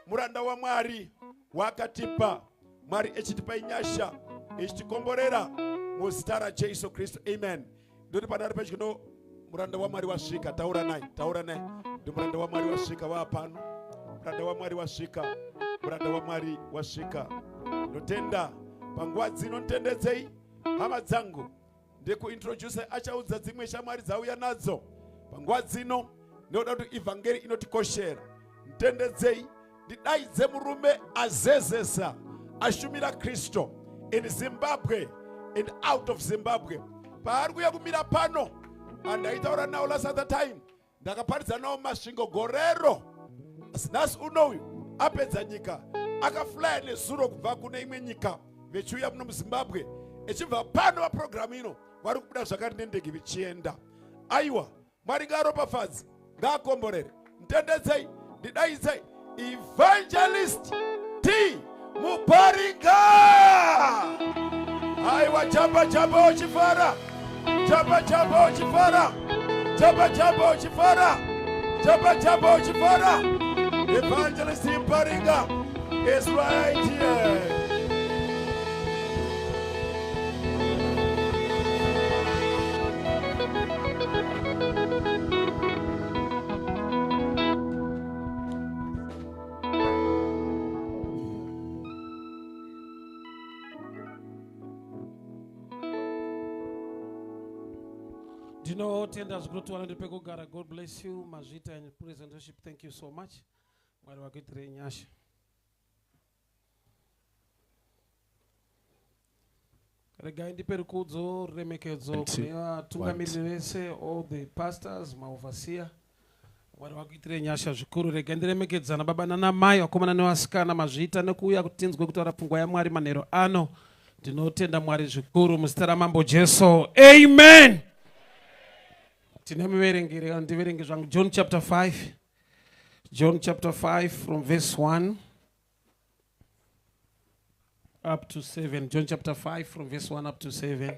muranda waMwari wakatipa Mwari echitipa inyasha echitikomborera muzita raJesu Kristu, amen. Ndoti padari pedyo no muranda waMwari wasvika, taura naye, taura naye. Ndi muranda waMwari wasvika, waa pano. Muranda waMwari wasvika, muranda waMwari wasvika. Ndotenda panguva dzino, nditendedzei hama dzangu ndikuintroduce, achaudza dzimwe shamwari dzauya nadzo panguva dzino. Ndinoda kuti ivhangeri inotikoshera. Nditendedzei ndidaidze murume azezesa ashumira Kristu in Zimbabwe and out of Zimbabwe. Paari kuya kumira pano, andaitaura nawo last other time, ndakaparidza nawo Masvingo gorero, asi nhasi unouyu apedza nyika, akaflya nezuro kubva kune imwe nyika vechiuya muno muZimbabwe, echibva pano paprogiramu ino vari kubuda zvakare nendege vechienda. Aiwa, Mwari ngaaropafadze, ngaakomborere. Nditendedzei ndidaidzei Evangelist T Muparinga. Aiwa, jamba jamba uchifara, jamba jamba uchifara, jamba jamba uchifara, jamba jamba uchifara. Evangelist Muparinga is right here. Ndinotenda zvikuru tiwana ndiri pekugara. God bless you. Mazvita and praise and worship, thank you so much. Mwari vakuitirei nyasha. Regai ndipe rukudzo, ruremekedzo kune vatungamiriri vese, all the pastors, maoverseer. Mwari vakuitirei nyasha zvikuru. Regai ndiremekedzana baba nanamai, vakomana nevasikana. Mazviita nekuuya kuti tinzwe kutaura pfungwa yaMwari manheru ano. Ndinotenda Mwari zvikuru muzita raMambo Jesu, amen. Tine muverengeri, ndiverenge zvangu John chapter 5, John chapter 5 from verse 1 up to 7. John chapter 5 from verse 1 up to 7.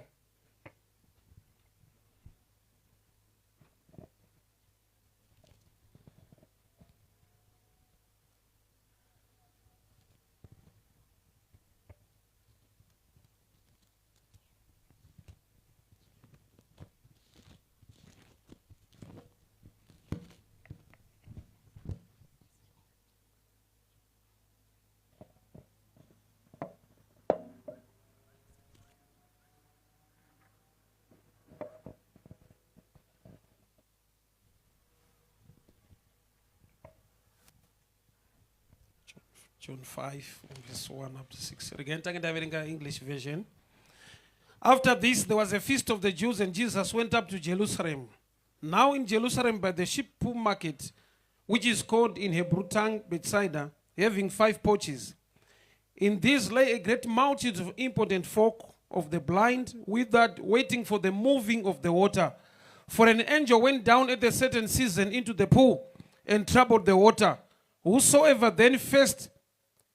John 5, verse 1 up to 6. Again, tange ndaverenga English version. After this, there was a feast of the Jews, and Jesus went up to Jerusalem. Now in Jerusalem by the sheep pool market, which is called in Hebrew tongue Bethsaida, having 5 porches. In these lay a great multitude of impotent folk, of the blind, withered, waiting for the moving of the water. For an angel went down at a certain season into the pool and troubled the water. Whosoever then first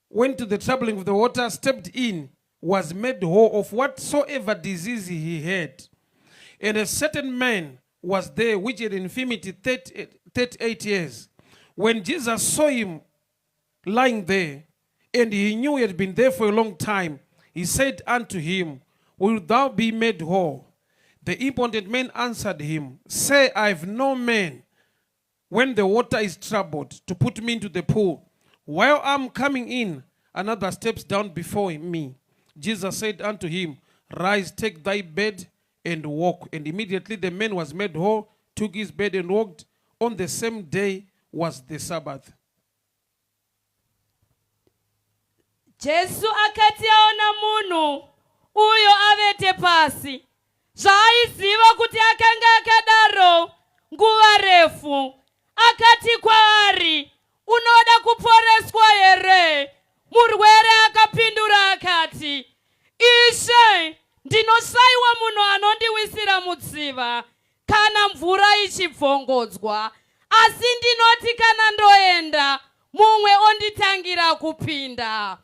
went to the troubling of the water, stepped in, was made whole of whatsoever disease he had. And a certain man was there which had infirmity 38 years. When Jesus saw him lying there, and he knew he had been there for a long time, he said unto him, Wilt thou be made whole? The impotent man answered him, Say, I have no man, when the water is troubled, to put me into the pool. While I'm coming in, another steps down before me. Jesus said unto him, Rise, take thy bed and walk. And immediately the man was made whole, took his bed and walked. On the same day was the Sabbath. Jesu akati aona munhu uyo avete pasi, zvaaiziva kuti akanga akadaro nguva refu, akati kwaari, Unoda kuporeswa here? Murwere akapindura akati, Ishe, ndinoshayiwa munhu anondiwisira mudziva kana mvura ichibvongodzwa, asi ndinoti kana ndoenda, mumwe onditangira kupinda.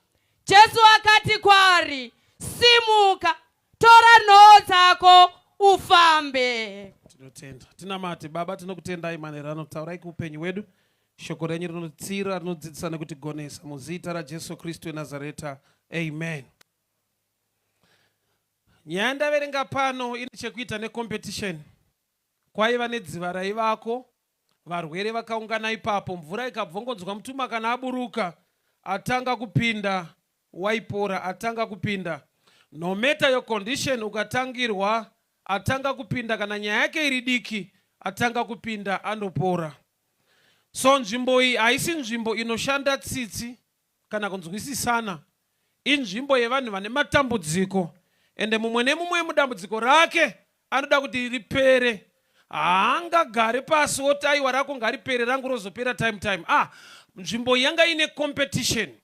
Jesu akati kwaari, Simuka, tora nhoo dzako ufambe. Tinotenda. Tinamate. Baba, tinokutendai manheru ano, taurai kuupenyu hwedu. Shoko renyu rinotsira, rinodzidzisa nekutigonesa. Muzita raJesu Kristu weNazareta, amen. Nyaya yandaverenga pano ine chekuita necompetition. Kwaiva nedziva raivako, varwere vakaungana ipapo, mvura ikabvongodzwa mutumwa kana aburuka, atanga kupinda waipora, atanga kupinda. No matter your condition, ukatangirwa atanga kupinda, kana nyaya yake iri diki, atanga kupinda anopora. So nzvimbo iyi haisi nzvimbo inoshanda tsitsi kana kunzwisisana. Inzvimbo yevanhu vane matambudziko, ende mumwe nemumwe mudambudziko rake anoda kuti ripere. Haangagare pasi woti aiwa rako ngaripere, rangu rozopera time time. Nzvimbo iyi yanga ine competition.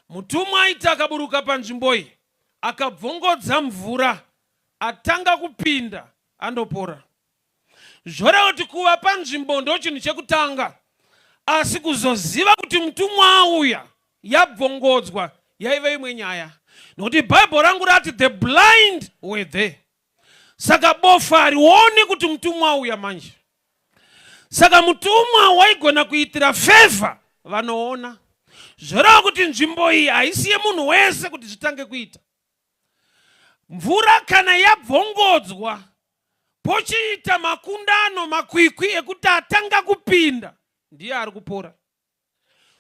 Mutumwa aiti akaburuka panzvimbo iyi akabvongodza mvura, atanga kupinda andopora. Zvoreva kuti kuva panzvimbo ndo chinhu chekutanga, asi kuzoziva kuti mutumwa auya yabvongodzwa yaive imwe nyaya, nokuti Bhaibheri rangu rati the blind were there. Saka bofu harioni kuti mutumwa auya manje. Saka mutumwa waigona kuitira favor vanoona. Zvoreva kuti nzvimbo iyi haisi yemunhu wese kuti zvitange kuita. Mvura kana yabvongodzwa pochiita makundano, makwikwi ekuti atanga kupinda ndiye ari kupora.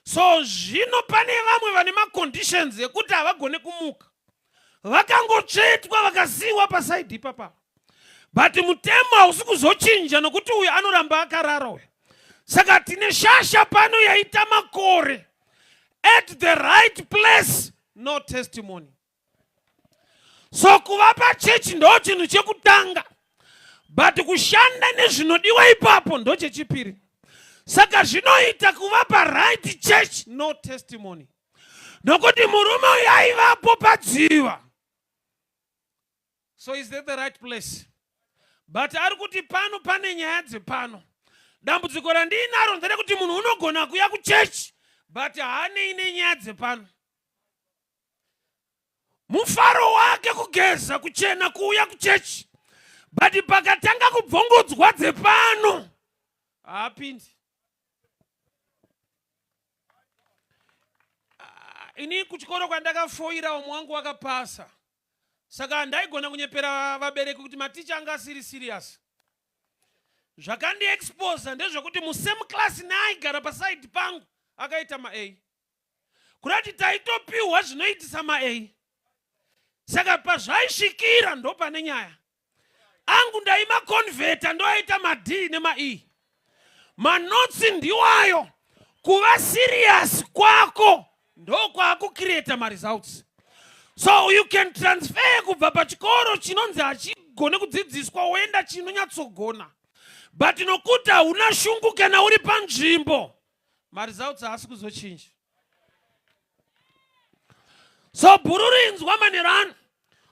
So zvino pane vamwe vane maconditions ekuti havagone kumuka, vakangotsvetwa vakasiyiwa pasaidhi ipapa. But mutemo hausi kuzochinja nokuti uyu anoramba akarara uyu. Saka tine shasha pano yaita makore at the right place, no testimony. So kuva pachechi ndo chinhu chekutanga, but kushanda nezvinodiwa ipapo ndo chechipiri. Saka zvinoita kuva paright church, no testimony, nokuti murume uyu aivapo padziva. So is that the right place? But ari kuti pano pane nyaya dzepano. Dambudziko randiinaro nderekuti munhu unogona kuya kuchechi but haanei nenyaya dzepano. Mufaro wake kugeza, kuchena, kuuya kuchechi, but pakatanga kubvongodzwa dzepano haapindi. Ini kuchikoro kwandakafoira umwe wangu wakapasa, saka handaigona kunyepera vabereki kuti maticha anga asiri serious. Zvakandiexposa ndezvekuti musame class neaigara pasaidi pangu akaita ma-A, kurati taitopiwa zvinoitisa ma-A. Saka pazvaisvikira ndo pane nyaya angu, ndaimaconverta ndoaita ma-D nema-E. Manotsi ndiwayo. Kuva serious kwako ndokwaakucreata maresults. So you can transfer kubva pachikoro chinonzi hachigone kudzidziswa woenda chinonyatsogona, but nokuti hauna shungu kana uri panzvimbo, maresults haasi kuzochinja. So bhururu inzwa manero ano,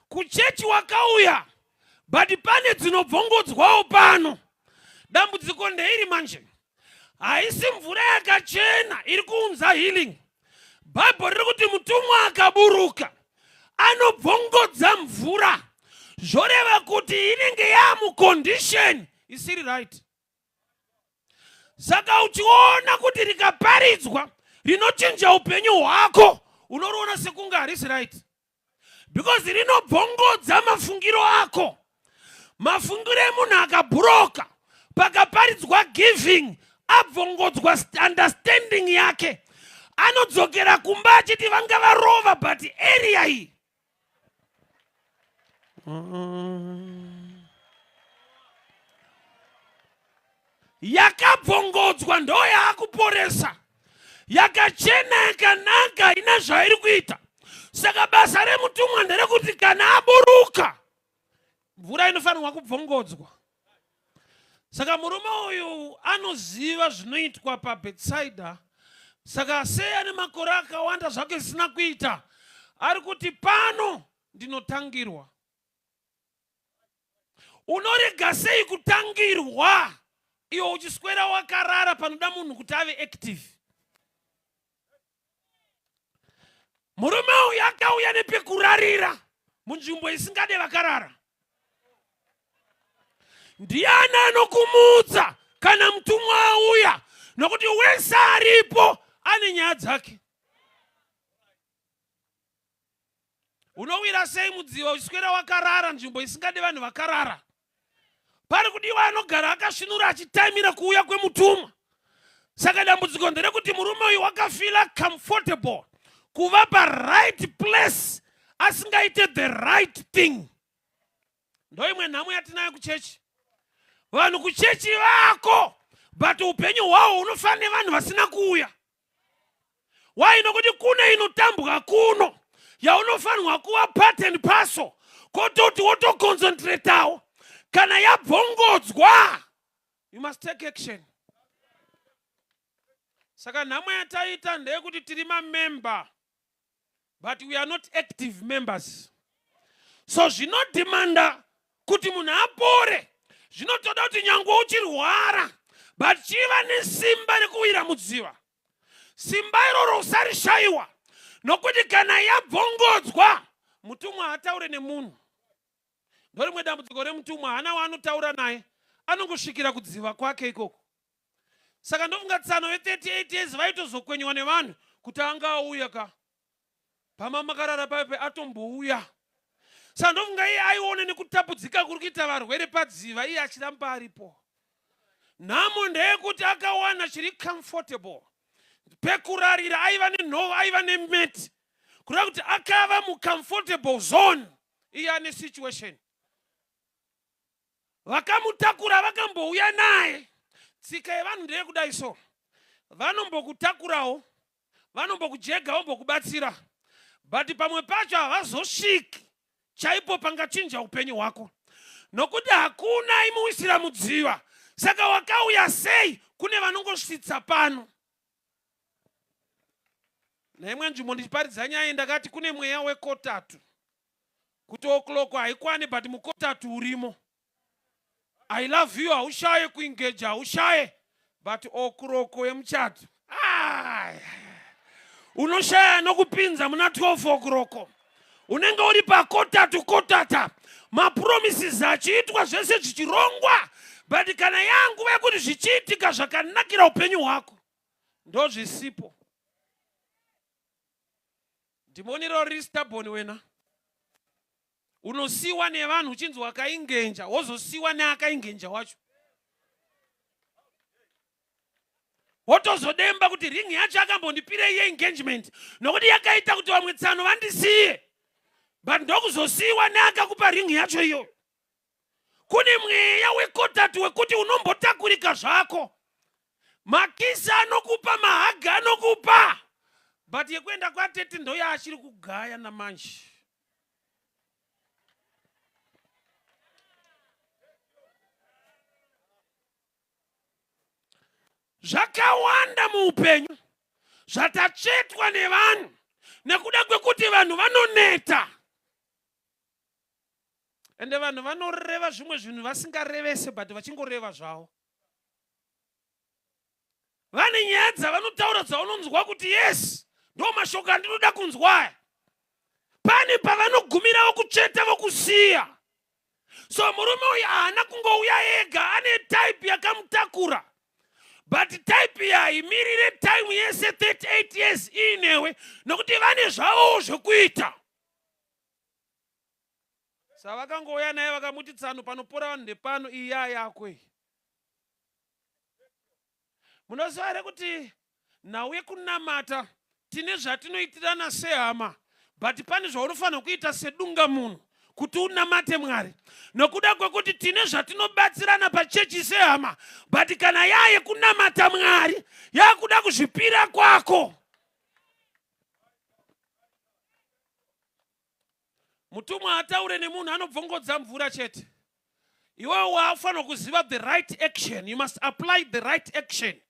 kuchechi wakauya, but pane dzinobvongodzwawo pano. Dambudziko ndeiri manje, haisi mvura yakachena iri kuunza healing. Bhaibheri riri kuti mutumwa akaburuka anobvongodza mvura, zvoreva kuti inenge yamucondition isiri right. Saka uchiona kuti rikaparidzwa rinochinja upenyu hwako, unoriona sekunge harisi right, because rinobvongodza mafungiro ako. Mafungiro emunhu akabhuroka pakaparidzwa giving, abvongodzwa understanding yake, anodzokera kumba achiti vanga varova, but area iyi yakabvongodzwa ndo yaakuporesa, yakachena yakanaka ina zvairi kuita. Saka basa remutumwa nderekuti kana aburuka, mvura inofanirwa kubvongodzwa. Saka murume uyu anoziva zvinoitwa paBhetsaida. Saka sei ane makore akawanda zvake zvisina kuita, ari kuti pano ndinotangirwa. Unorega sei kutangirwa iwe uchiswera wakarara panoda munhu kuti ave active? Murume uyu akauya nepekurarira munzvimbo isingade vakarara. Ndiani anokumutsa kana mutumwa auya? Nokuti wese aripo ane nyaya dzake. Unowira sei mudziva uchiswera wakarara nzvimbo isingade vanhu vakarara? Pari kudiwa anogara akasvinura achitaimira kuuya kwemutumwa. Saka dambudziko nderekuti murume uyu wakafila comfortable kuva paright place asingaite the right thing. Ndoimwe nhamo yatinayo kuchechi. Vanhu kuchechi vako, but upenyu hwawo hunofanira nevanhu vasina kuuya. Why? Nokuti kune inotambwa kuno yaunofanirwa kuva part and parcel, kototi wotoconcentratawo. Kana yabvongodzwa, you must take action. Saka nhamo yataita ndeyekuti tiri mamember, but we are not active members. So zvinodhimanda kuti munhu apore, zvinotoda kuti nyangwe uchirwara, but chiva nesimba rekuwira mudziva. Simba iroro usarishayiwa, nokuti kana yabvongodzwa, mutumwa haataure nemunhu. Ndorimwe dambudziko remutumwa, haana waanotaura naye, anongosvikira kudziva kwake ikoko. Saka ndofunga tsano ve38 years vaitozokwenywa nevanhu kuti anga auya ka pama makarara paipe atombouya. Saka ndofunga iye aione nekutapudzika kuri kuita varwere padziva, iye achiramba aripo. Nhamo ndeyekuti akawana chiri comfortable pekurarira, aiva nenhova, aiva nemeti, kureva kuti akava mucomfortable zone. Iye ane situation, vakamutakura vakambouya naye. Tsika yevanhu ndeyekudai so, vanombokutakurawo, vanombokujega, vombokubatsira, but pamwe pacho havazosviki chaipo pangachinja upenyu hwako, nokuti hakuna imuwisira mudziva. Saka wakauya sei kune vanongosvitsa pano? Naimwe nzvimbo ndichiparidza nyaya ndakati kune mweya wekotatu, kuti o'clock haikwani, but mukotatu urimo. I love you, haushaye kuengeja, haushaye, but o'clock yemuchato unoshaya nokupinza muna 12 o'clock. Unenge uri pakotatu kotata, mapromises achiitwa, zvese zvichirongwa, but kana yanguva yekuti zvichiitika zvakanakira upenyu hwako, ndozvisipo. Dhimoni riro riri stubborn wena. Unosiyiwa nevanhu uchinzi wakaingenja, wozosiyiwa neakaingenja wacho, wotozodemba kuti ringi yacho akambondipirei yeengagement, nokuti yakaita kuti vamwe tsano vandisiye, but ndokuzosiyiwa neakakupa ringi yacho iyoyo. Kune mweya wekotatu wekuti unombotakurika zvako, makisi anokupa, mahaga anokupa, but yekuenda kwatete ndoyaachiri kugaya namanje. Zvakawanda muupenyu zvatatsvetwa nevanhu nekuda kwekuti vanhu vanoneta, ende vanhu vanoreva zvimwe zvinhu vasingarevese, but vachingoreva zvavo. Vane nyaya dzavanotaura dzaunonzwa kuti yes, ndo mashoko andinoda kunzwa aya. Pane pavanogumirawo kutsveta vokusiya. So murume uyu haana kungouya ega, ane type yakamutakura, but type yaimirire time yese 38 years iinewe, nokuti vane zvavowo zvekuita. Saka vakangouya naye vakamuti, "Tsano, panopora vanhu ndepano, iyi yaa yako iyi." Munoziva here kuti nhau yekunamata tine zvatinoitirana sehama, but pane zvaunofanira kuita sedunga munhu kuti unamate Mwari, nokuda kwekuti tine zvatinobatsirana pachechi sehama, but kana yaa yekunamata Mwari yakuda kuzvipira kwako. Mutumwa ataure nemunhu anobvongodza mvura chete. Iwewe waafanira kuziva the right action. You must apply the right action.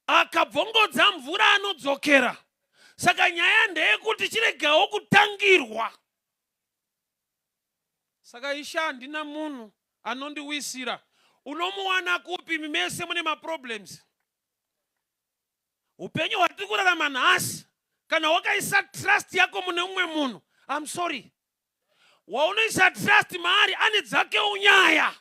Akabvongodza mvura anodzokera. Saka nyaya ndeyekuti chiregawo kutangirwa. Saka isha, handina munhu anondiwisira. Unomuwana kupi? Mese mune maproblems. Upenyu hwatiri kurarama nhasi, kana wakaisa trust yako mune mumwe munhu, I'm sorry, waunoisa trust maari ane dzakewo nyaya.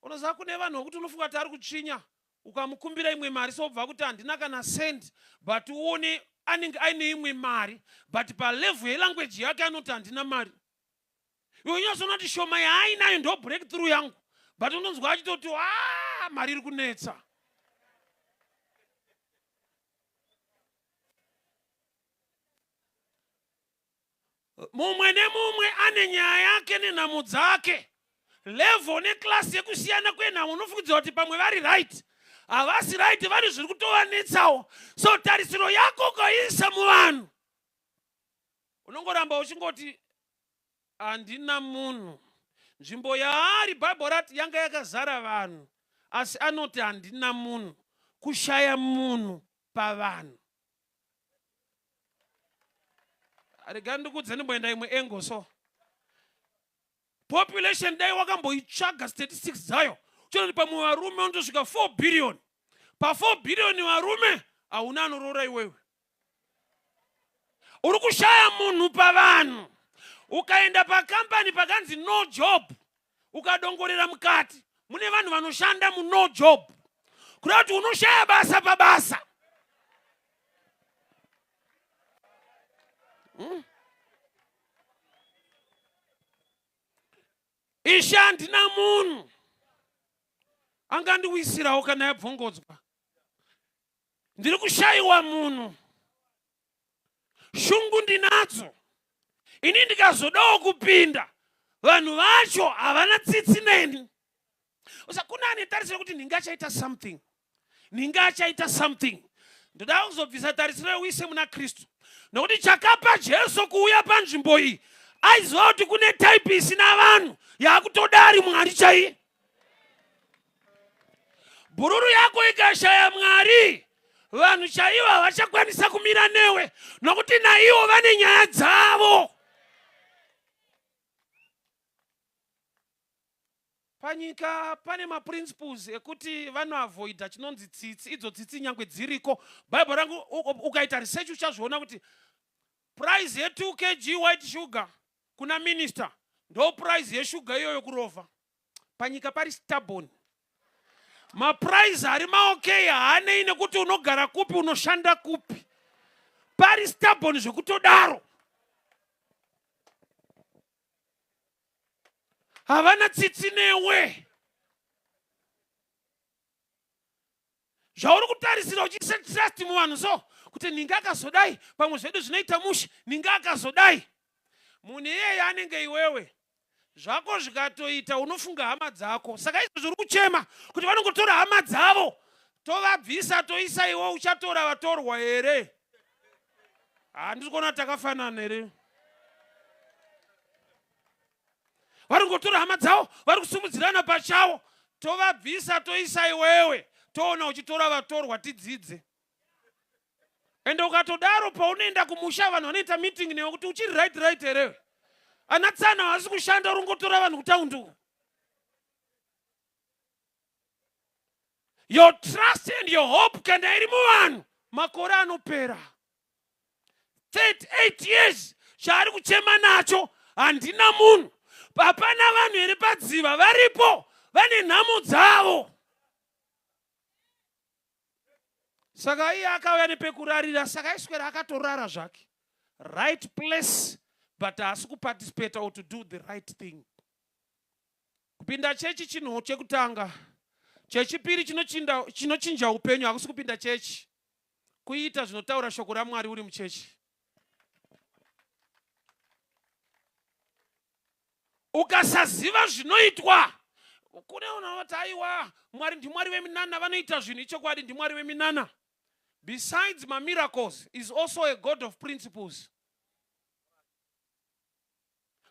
Unoziva kune vanhu vokuti unofunga kuti ari kutsvinya, ukamukumbira imwe mari sobva kuti handina kana cent, but uone anenge aine imwe mari, but palevel yelanguage yake anoti handina mari. Iwe unyatsoona kuti shoma yaainayo ndo breakthrough yangu, but unonzwa achitoti a mari iri kunetsa. Mumwe nemumwe ane nyaya yake nenhamo dzake, level neclass yekusiyana kwenhamo. Unofungidzira kuti pamwe vari right, havasi right, vari zviri kutovanetsawo. So tarisiro yako ukaisa muvanhu, unongoramba uchingoti handina munhu. Nzvimbo yaari, Bhaibheri rati yanga yakazara vanhu, asi anoti handina munhu. Kushaya munhu pavanhu. Rega ndikudze, ndimboenda imwe engo. So population, dai wakamboitsvaga statistics dzayo, uchinoti pamwe varume unotosvika 4 billion. Pa4 billion varume, hauna anoroora iwewe. Uri kushaya munhu pavanhu. Ukaenda pakambani pakanzi no job, ukadongorera mukati mune vanhu vanoshanda muno job, kureva kuti unoshaya basa pabasa. Ishe, handina munhu angandiwisirawo kana yabvongodzwa. Ndiri kushayiwa munhu. Shungu ndinadzo ini, ndikazodawo kupinda, vanhu vacho havana tsitsi neni. Usa kuna ane tarisiro yekuti ndinge achaita something, ndinge achaita something. Ndoda kuzobvisa tarisiro yeuise muna Kristu, nokuti chakapa Jesu kuuya panzvimbo iyi, aiziva kuti kune type isina vanhu yaakutodari Mwari chaiye. Bhururu yako ikashaya Mwari, vanhu chaivo havachakwanisa kumira newe, nokuti naivo vane nyaya dzavo. Panyika pane maprinciples ekuti vanoavoida chinonzi tsitsi. Idzo tsitsi nyangwe dziriko, Bhaibheri rangu, ukaita research uchazviona kuti price ye2 kg white sugar kuna minister ndo price yeshuga iyoyo kurovha. Panyika pari stubborn. Maprice ari maokay haanei nekuti unogara kupi, unoshanda kupi. Pari stubborn zvekutodaro. Havana tsitsi newe. Zvauri kutarisira uchiisa trust muvanhu, so kuti ninge akazodai, pamwe zvedu zvinoita mushe, ninge akazodai, munhu iyeye anenge iwewe. Zvako zvikatoita, unofunga hama dzako. Saka izvozvo uri kuchema kuti vanongotora hama dzavo, tovabvisa toisa iwe, uchatora vatorwa here? Handisi kuona takafanana here? Vari kungotora hama dzavo, vari kusumudzirana pachavo, tovabvisa toisa iwewe, toona uchitora vatorwa, tidzidze. Ende ukatodaro, paunoenda kumusha, vanhu vanoita meeting newe kuti uchiri right right here? Ana tsana havasi kushanda, uri kungotora vanhu kutaundi uku. Your trust and your hope kana iri muvanhu, makore anopera. 38 years chaari kuchema nacho, handina munhu. Hapana vanhu here padziva? Varipo, vane nhamo dzavo. Saka iye akauya nepekurarira, saka aiswera akatorara zvake, right place, but haasi kuparticipate or to do the right thing. Kupinda chechi chinhu chekutanga. Chechipiri chinochinja upenyu hakusi kupinda chechi, kuita zvinotaura shoko raMwari uri muchechi. Ukasaziva zvinoitwa, kune unoti aiwa, Mwari ndiMwari veminana, vanoita zvinhu. Ichokwadi, ndiMwari veminana. Besides mamiracles, is also a God of principles.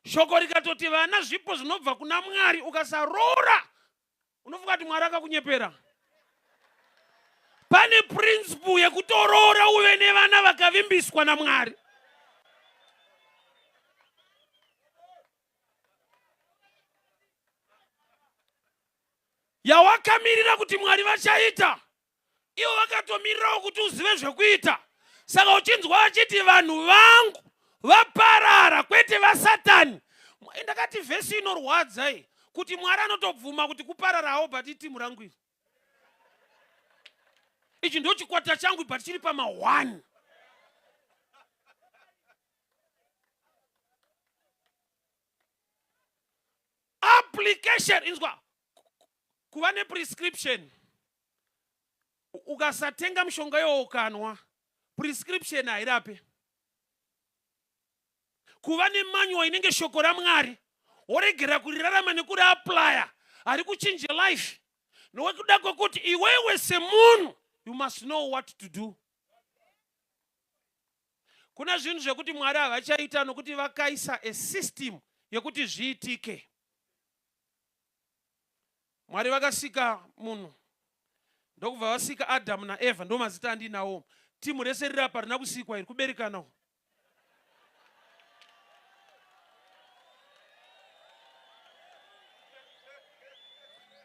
Shoko rikatoti vana zvipo zvinobva kuna Mwari, ukasaroora unofunga kuti Mwari akakunyepera. Pane principle yekutoroora uve nevana vakavimbiswa naMwari. Yawakamirira kuti Mwari vachaita, ivo vakatomirirawo kuti uzive zvekuita. Saka uchinzwa vachiti vanhu vangu vaparara, kwete vasatani. Ndakati vhesi inorwadza iyi. Kuti Mwari anotobvuma kuti kupararawo, but itimu rangu iri. Ichi ndo chikwata changu, but chiri pama1. Application inzwa kuva neprescription. Ukasatenga mushonga iwo ukanwa, prescription hairape. Kuva nemanual inenge shoko raMwari, woregera kurirarama nekuriapplya, hari kuchinje life, nokuda kwekuti iwewe semunhu you must know what to do. Kuna zvinhu zvekuti Mwari havachaita nokuti vakaisa a system yekuti zviitike. Mwari vakasika munhu, ndokubva vasika Adhamu naEvha. Ndo mazita andinawo. Timu rese riri apa rina kusikwa iri kuberekana.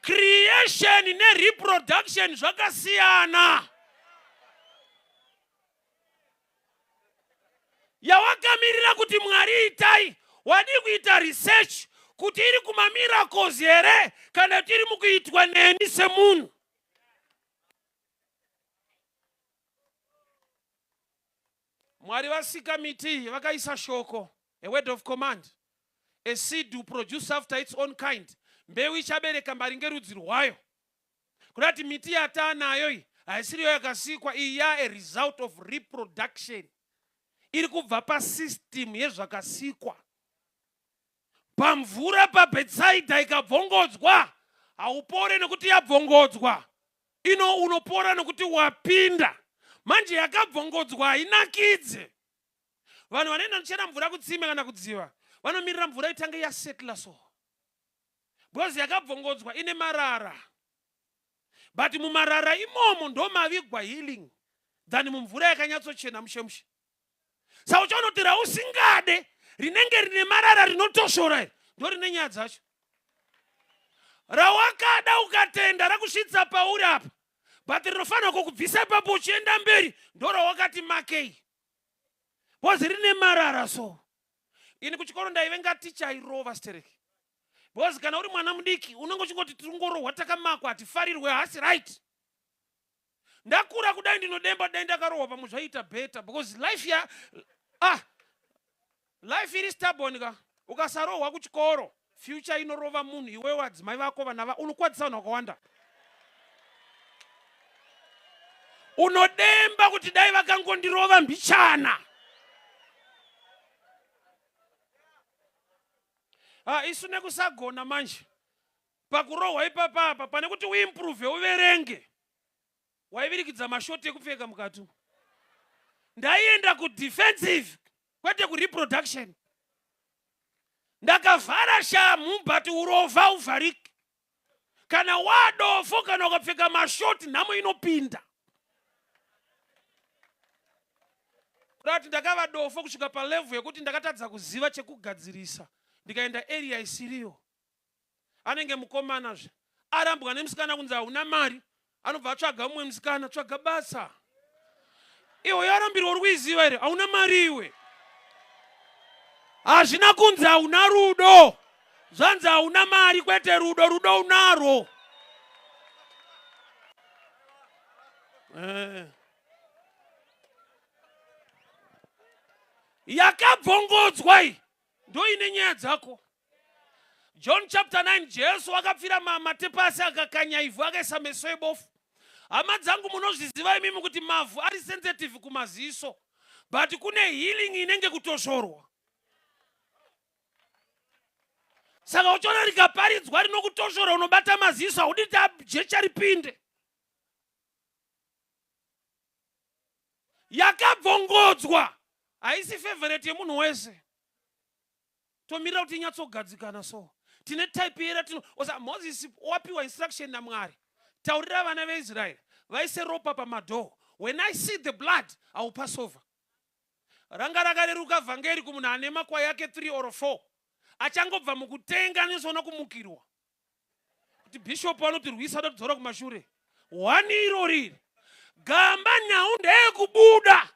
Creation nereproduction zvakasiyana. Yawakamirira kuti Mwari itai, wadii kuita research kuti iri kumamiracles here kana kuti iri mukuitwa neni semunhu? Mwari vasika miti, vakaisa shoko, a word of command: a seed will produce after its own kind. Mbeu ichabereka maringe rudzi rwayo. Kuda kuti miti yataanayo iyi haisiriyo yakasikwa iyi, ya a result of reproduction iri kubva pasystem yezvakasikwa. Pamvura paBhetsaidha ikabvongodzwa, haupore nekuti yabvongodzwa ino, unopora nokuti wapinda. Manje yakabvongodzwa hainakidze. Vanhu vanoenda nochera mvura kutsime kana kudziva vanomirira mvura itange yasetla, so because yakabvongodzwa ine marara, but mumarara imomo ndo mavigwa healing than mumvura yakanyatsochena mushe mushe. Saka uchaona kuti rausingade rinenge rine marara rinotoshora iri ndo rine nyaya dzacho. Rawakada ukatenda rakusvitsa pauri apa, but rinofanira kukubvisa ipapo uchienda mberi ndo rawakati makei because rine marara. So ini kuchikoro ndaivenga ticha airova stereki, because kana uri mwana mudiki unenge uchingoti tirongorohwa, takamakwa, hatifarirwe, hasi right. Ndakura kudai ndinodemba, dai ndakarohwa pamwe zvaita better, because life ya life iri stubborn ka. Ukasarohwa kuchikoro, future inorova munhu. Iwewe, adzimai vako, vana va unokwadzisa vanhu vakawanda. Unodemba kuti dai vakangondirova mbichana. Isu nekusagona manje pakurohwa ipapapa, pane kuti uimprove uverenge, waivirikidza mashoti ekupfeka mukati. Ndaienda kudefensive kwete kureproduction. Ndakavhara shamhu, but urovha uvhariki kana wadofo. Kana ukapfeka mashoti, nhamo inopinda. Kuda kuti ndakava dofo kusvika palevel yekuti ndakatadza kuziva chekugadzirisa, ndikaenda area isiriyo. Anenge mukomanazve arambwa nemusikana, kunzi hauna mari, anobva atsvaga mumwe musikana. Tsvaga basa iwe, yarambirwa uri kuiziva here? Hauna mari iwe. Hazvina kunzi hauna rudo, zvanzi hauna mari, kwete rudo. Rudo unarwo. Yakabvongodzwa iyi ndo ine nyaya dzako. John chapter 9, Jesu akapfira mate pasi, akakanya ivhu, akaisa meso ebofu. Hama dzangu, munozviziva imimi kuti mavhu ari sensitive kumaziso, but kune healing inenge kutoshorwa. Saka uchiona rikaparidzwa rinokutoshora, unobata maziso, haudi jecha ripinde. Yakabvongodzwa haisi favorite yemunhu wese. Tomirira kuti inyatsogadzikana. So tine type yera tino osa. Moses wapiwa instruction naMwari: taurira vana veIsraeri vaise ropa pamadhoo. When I see the blood, I will pass over. Ranga rakareruka vhangeri kumunhu ane makwai ake 3 or 4 achangobva mukutenga, anozoona kumukirwa kuti bhishopu anotirwisa, anotidzora kumashure. One iro riri gamba, nhau ndeyekubuda.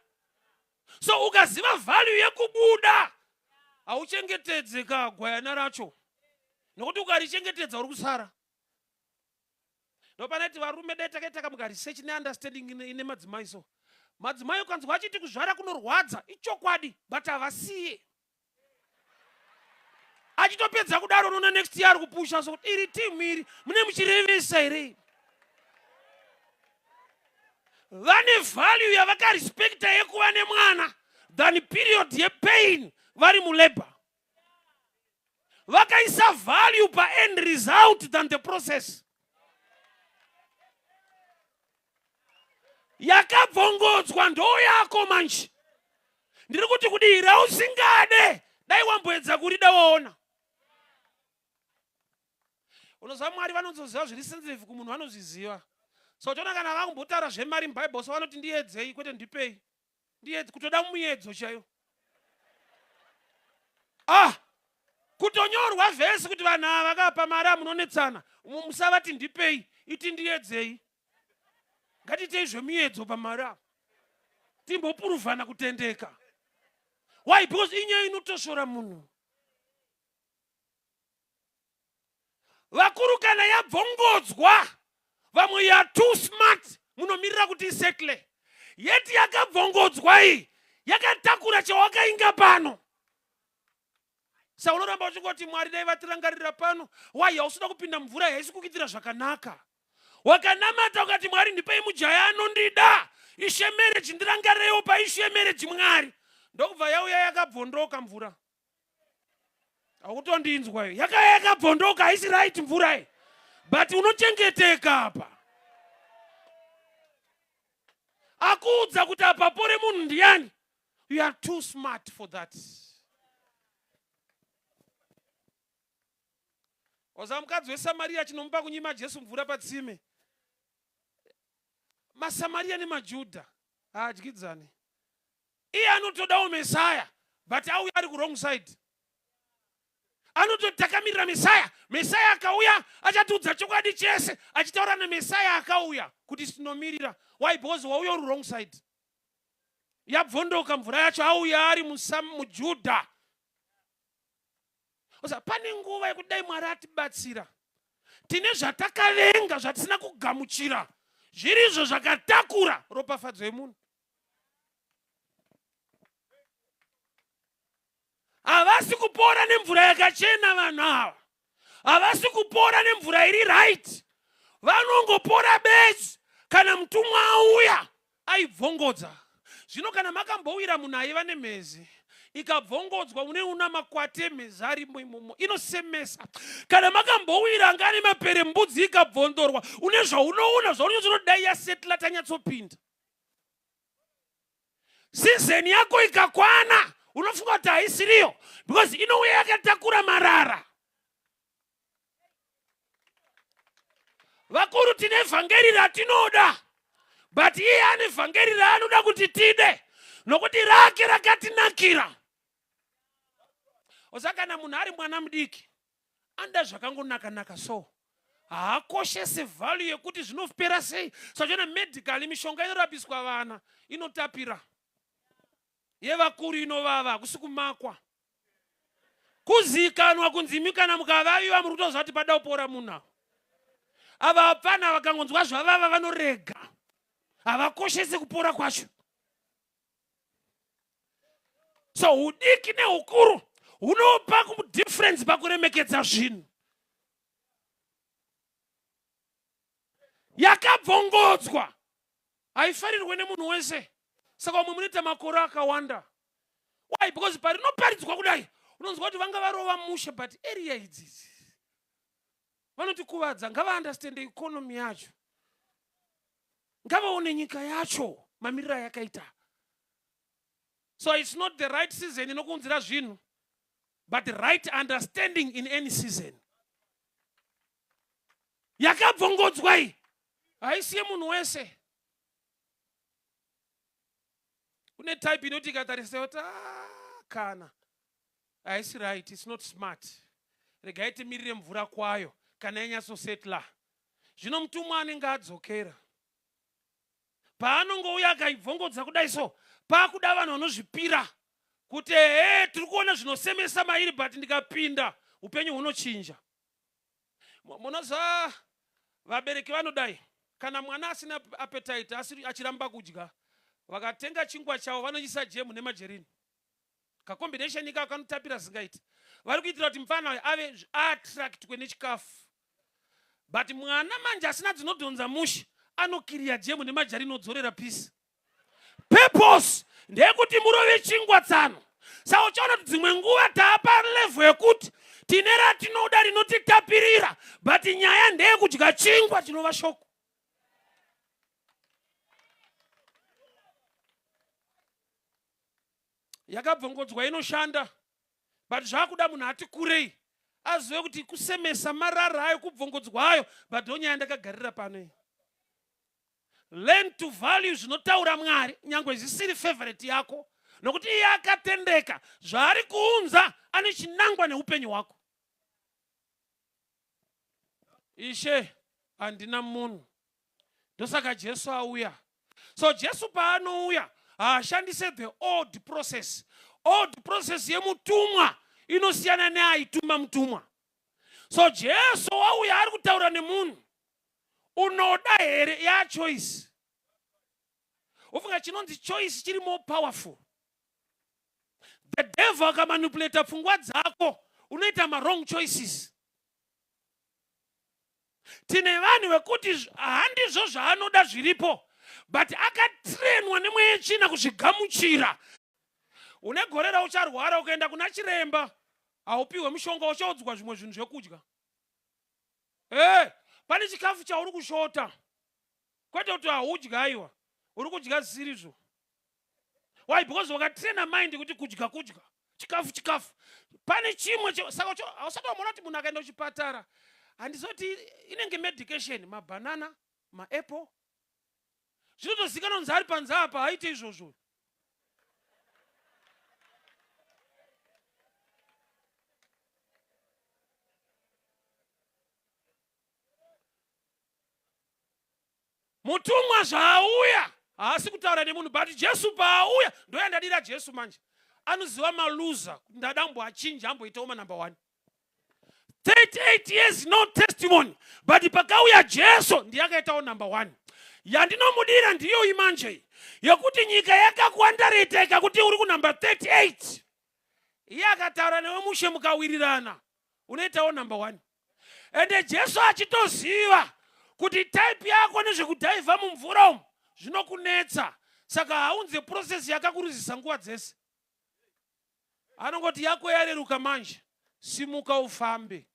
So ukaziva value yekubuda, hauchengetedze kagwayana racho. Nokuti ukarichengetedza uri kusara. Ndopanati varume dai takaita kamuka research neunderstanding ine madzimai so. Madzimai ukanzwa achiti kuzvara kunorwadza, ichokwadi, but havasiye. Achitopedza kudaro unoona next year ari kupusha so kuti iri team iri mune muchirevesa here? Vane value yavakarespecta yekuva nemwana than period yepain vari mulabor. Vakaisa value paend result than the process. Yakabvongodzwa ndo yako manje. Ndiri kuti kudii rausingade dai wamboedza kurida waona. Unoziva Mwari vanozoziva zviri sensitive kumunhu, vanozviziva. So toona kana vakumbotaura zvemari muBible so vanoti ndiedzei kwete ndipei. Ndiedze, kutoda muedzo chaiyo. Kutonyorwa vhesi kuti vanhu ava vakapa mari amunonetsana, musavati ndipei, iti ndiedzei. Ngatiitei zvemiedzo pamari apa. Timbopuruvhana kutendeka. Why? Because inyaya inotosvora munhu. Vakuru kana yabvongodzwa, vamwe you are too smart, munomirira kuti isettle. Yeti yakabvongodzwa iyi yakatakura chawakainga pano. Sa unoramba uchingoti Mwari dai vatirangarira pano. Why? Hausida kupinda mvura haisi kukuitira zvakanaka. Wakanamata ukati Mwari ndipei mujaya anondida. Ishe marriage ndirangarirewo paishe marriage Mwari. Ndokubva yauya yakabvondoka mvura. Haukutondinzwa iyo. Yakauya yakabvondoka haisi right mvura iyi. But unochengeteka apa. Akuudza kuti apa pore munhu ndiani? You are too smart for that. Waza mukadzi weSamaria chinomupa kunyima Jesu mvura patsime. MaSamaria nemaJudha haadyidzani. Iye anotodawo Mesaya but auya ari kuwrong side. Anototi takamirira Mesaya. Mesaya akauya achatiudza chokwadi chese, achitaura naMesaya akauya kuti tinomirira. Why? Because wauya uri wrong side. Yabvondoka mvura yacho, auya ari muJudha. Osa pane nguva yekuti dai Mwari atibatsira. Tine zvatakavenga zvatisina kugamuchira, zviri izvo zvakatakura ropafadzo yemunhu. Havasi kupora nemvura yakachena vanhu ava. Havasi kupora nemvura iri right. Vanongopora bedzi kana mutumwa auya aibvongodza. Zvino kana makambowira munhu aiva nemhezi ikabvongodzwa, une una makwati emhezi arimo imomo, inosemesa. Kana makambowira anga ane mapere mbudzi ikabvondorwa, une zvaunoona zvaunonyatsoona yasetla tanyatsopinda. Season yako ikakwana unofunga kuti haisiriyo because inouya yakatakura marara. Vakuru tine vhangeri ratinoda, but iye ane vhangeri raanoda kuti tide nokuti rake rakatinakira. Osa kana munhu ari mwana mudiki anoda zvakangonaka-naka, so haakoshese value yekuti zvinopera sei. Sachona medically mishonga inorapiswa vana inotapira, yevakuru inovava. Hakusi kumakwa, kuzikanwa kunzi imi kana mukavaviwa muri kutoziva kuti pada kupora munhu. Ava ava hapana, vakangonzwa zvavava vanorega, havakoshese kupora kwacho. So hudiki neukuru hunopa difference pakuremekedza zvinhu. Yakabvongodzwa haifarirwe nemunhu wese, saka umwe munoita makore akawanda. Why? Because parinoparidzwa kudai unonzwa kuti vanga varova mushe, but area idzidzi vanotikuvadza. Ngavaunderstand economy yacho, ngavaone nyika yacho mamiriro ayakaita. So it's not the right season inokuunzira zvinhu, but right understanding in any season. Yakabvongodzwa iyi haisi yemunhu wese. Kune type inoti ikatarisa yoti, "Ah, kana haisi right, it's not smart, regai timirire mvura kwayo kana yanyatsosetla." Zvino mutumwa anenge adzokera, paanongouya akaibvongodza kudai, so paakuda vanhu vanozvipira kuti ehe, tiri kuona zvinosemesa mairi, but ndikapinda upenyu hunochinja. Munoziva vabereki vanodai kana mwana asina appetite asiri achiramba kudya vakatenga chingwa chavo vanoisa jemu nemajerini kacombination ikako kanotapira zvingaiti vari kuitira kuti mufana uyu ave aattractwe nechikafu but mwana manje asina dzinodhonza mushe anokiriya jemu nemajarini odzorera peace purpose ndeyekuti murove chingwa tsano saka uchaona kuti dzimwe nguva taapa level yekuti tine ratinoda rinotitapirira but nyaya ndeyekudya chingwa chinova shoko yakabvongodzwa inoshanda but zvakuda munhu ati kurei azive kuti kusemesa marara ayo kubvongodzwa ayo but onyaya ndakagarira pano iyi learn to value zvinotaura mwari nyange zvisiri favorite yako nokuti iye akatendeka zvaari kuunza ane chinangwa neupenyu hwako ishe handina munhu ndosaka jesu auya so jesu paanouya haashandise the old process old process yemutumwa inosiyana neaituma mutumwa so jesu wauya ari kutaura nemunhu unoda here ya choice ufunga chinonzi choice chiri more powerful the devil akamanipulata pfungwa dzako unoita mawrong choices tine vanhu vekuti handizvo zvaanoda zviripo but akatrenwa nemweya yetsvina kuzvigamuchira une gore raucharwara ukaenda kuna chiremba haupiwe mushonga uchaudzwa zvimwe zvinhu zvekudya e pane chikafu chauri kushota kwete kuti haudya aiwa uri kudya zisirizvo why because wakatraina mind kuti kudya kudya chikafu chikafu pane chimwe saka hausati wamona kuti munhu akaenda kuchipatara handizoti inenge medication mabanana maapple zvinotozikanwa kunzi ari panze apa haite izvozvo Mutumwa zvaauya haasi kutaura nemunhu but Jesu paauya ndoyandadira Jesu manje anoziva maluza ndada amboachinja amboitawo manumber one 38 years no testimony but pakauya Jesu ndiye akaitawo number one yandinomudira ndiyoyi manje yekuti nyika yakakuandareteka kuti uri kunumber 38 iye akataura newe mushe mukawirirana unoitawo number one ende jesu achitoziva kuti type yako nezvekudhaivha mumvura umu zvinokunetsa saka haunze process yakakuruzisa nguva dzese anongoti yako yareruka manje simuka ufambe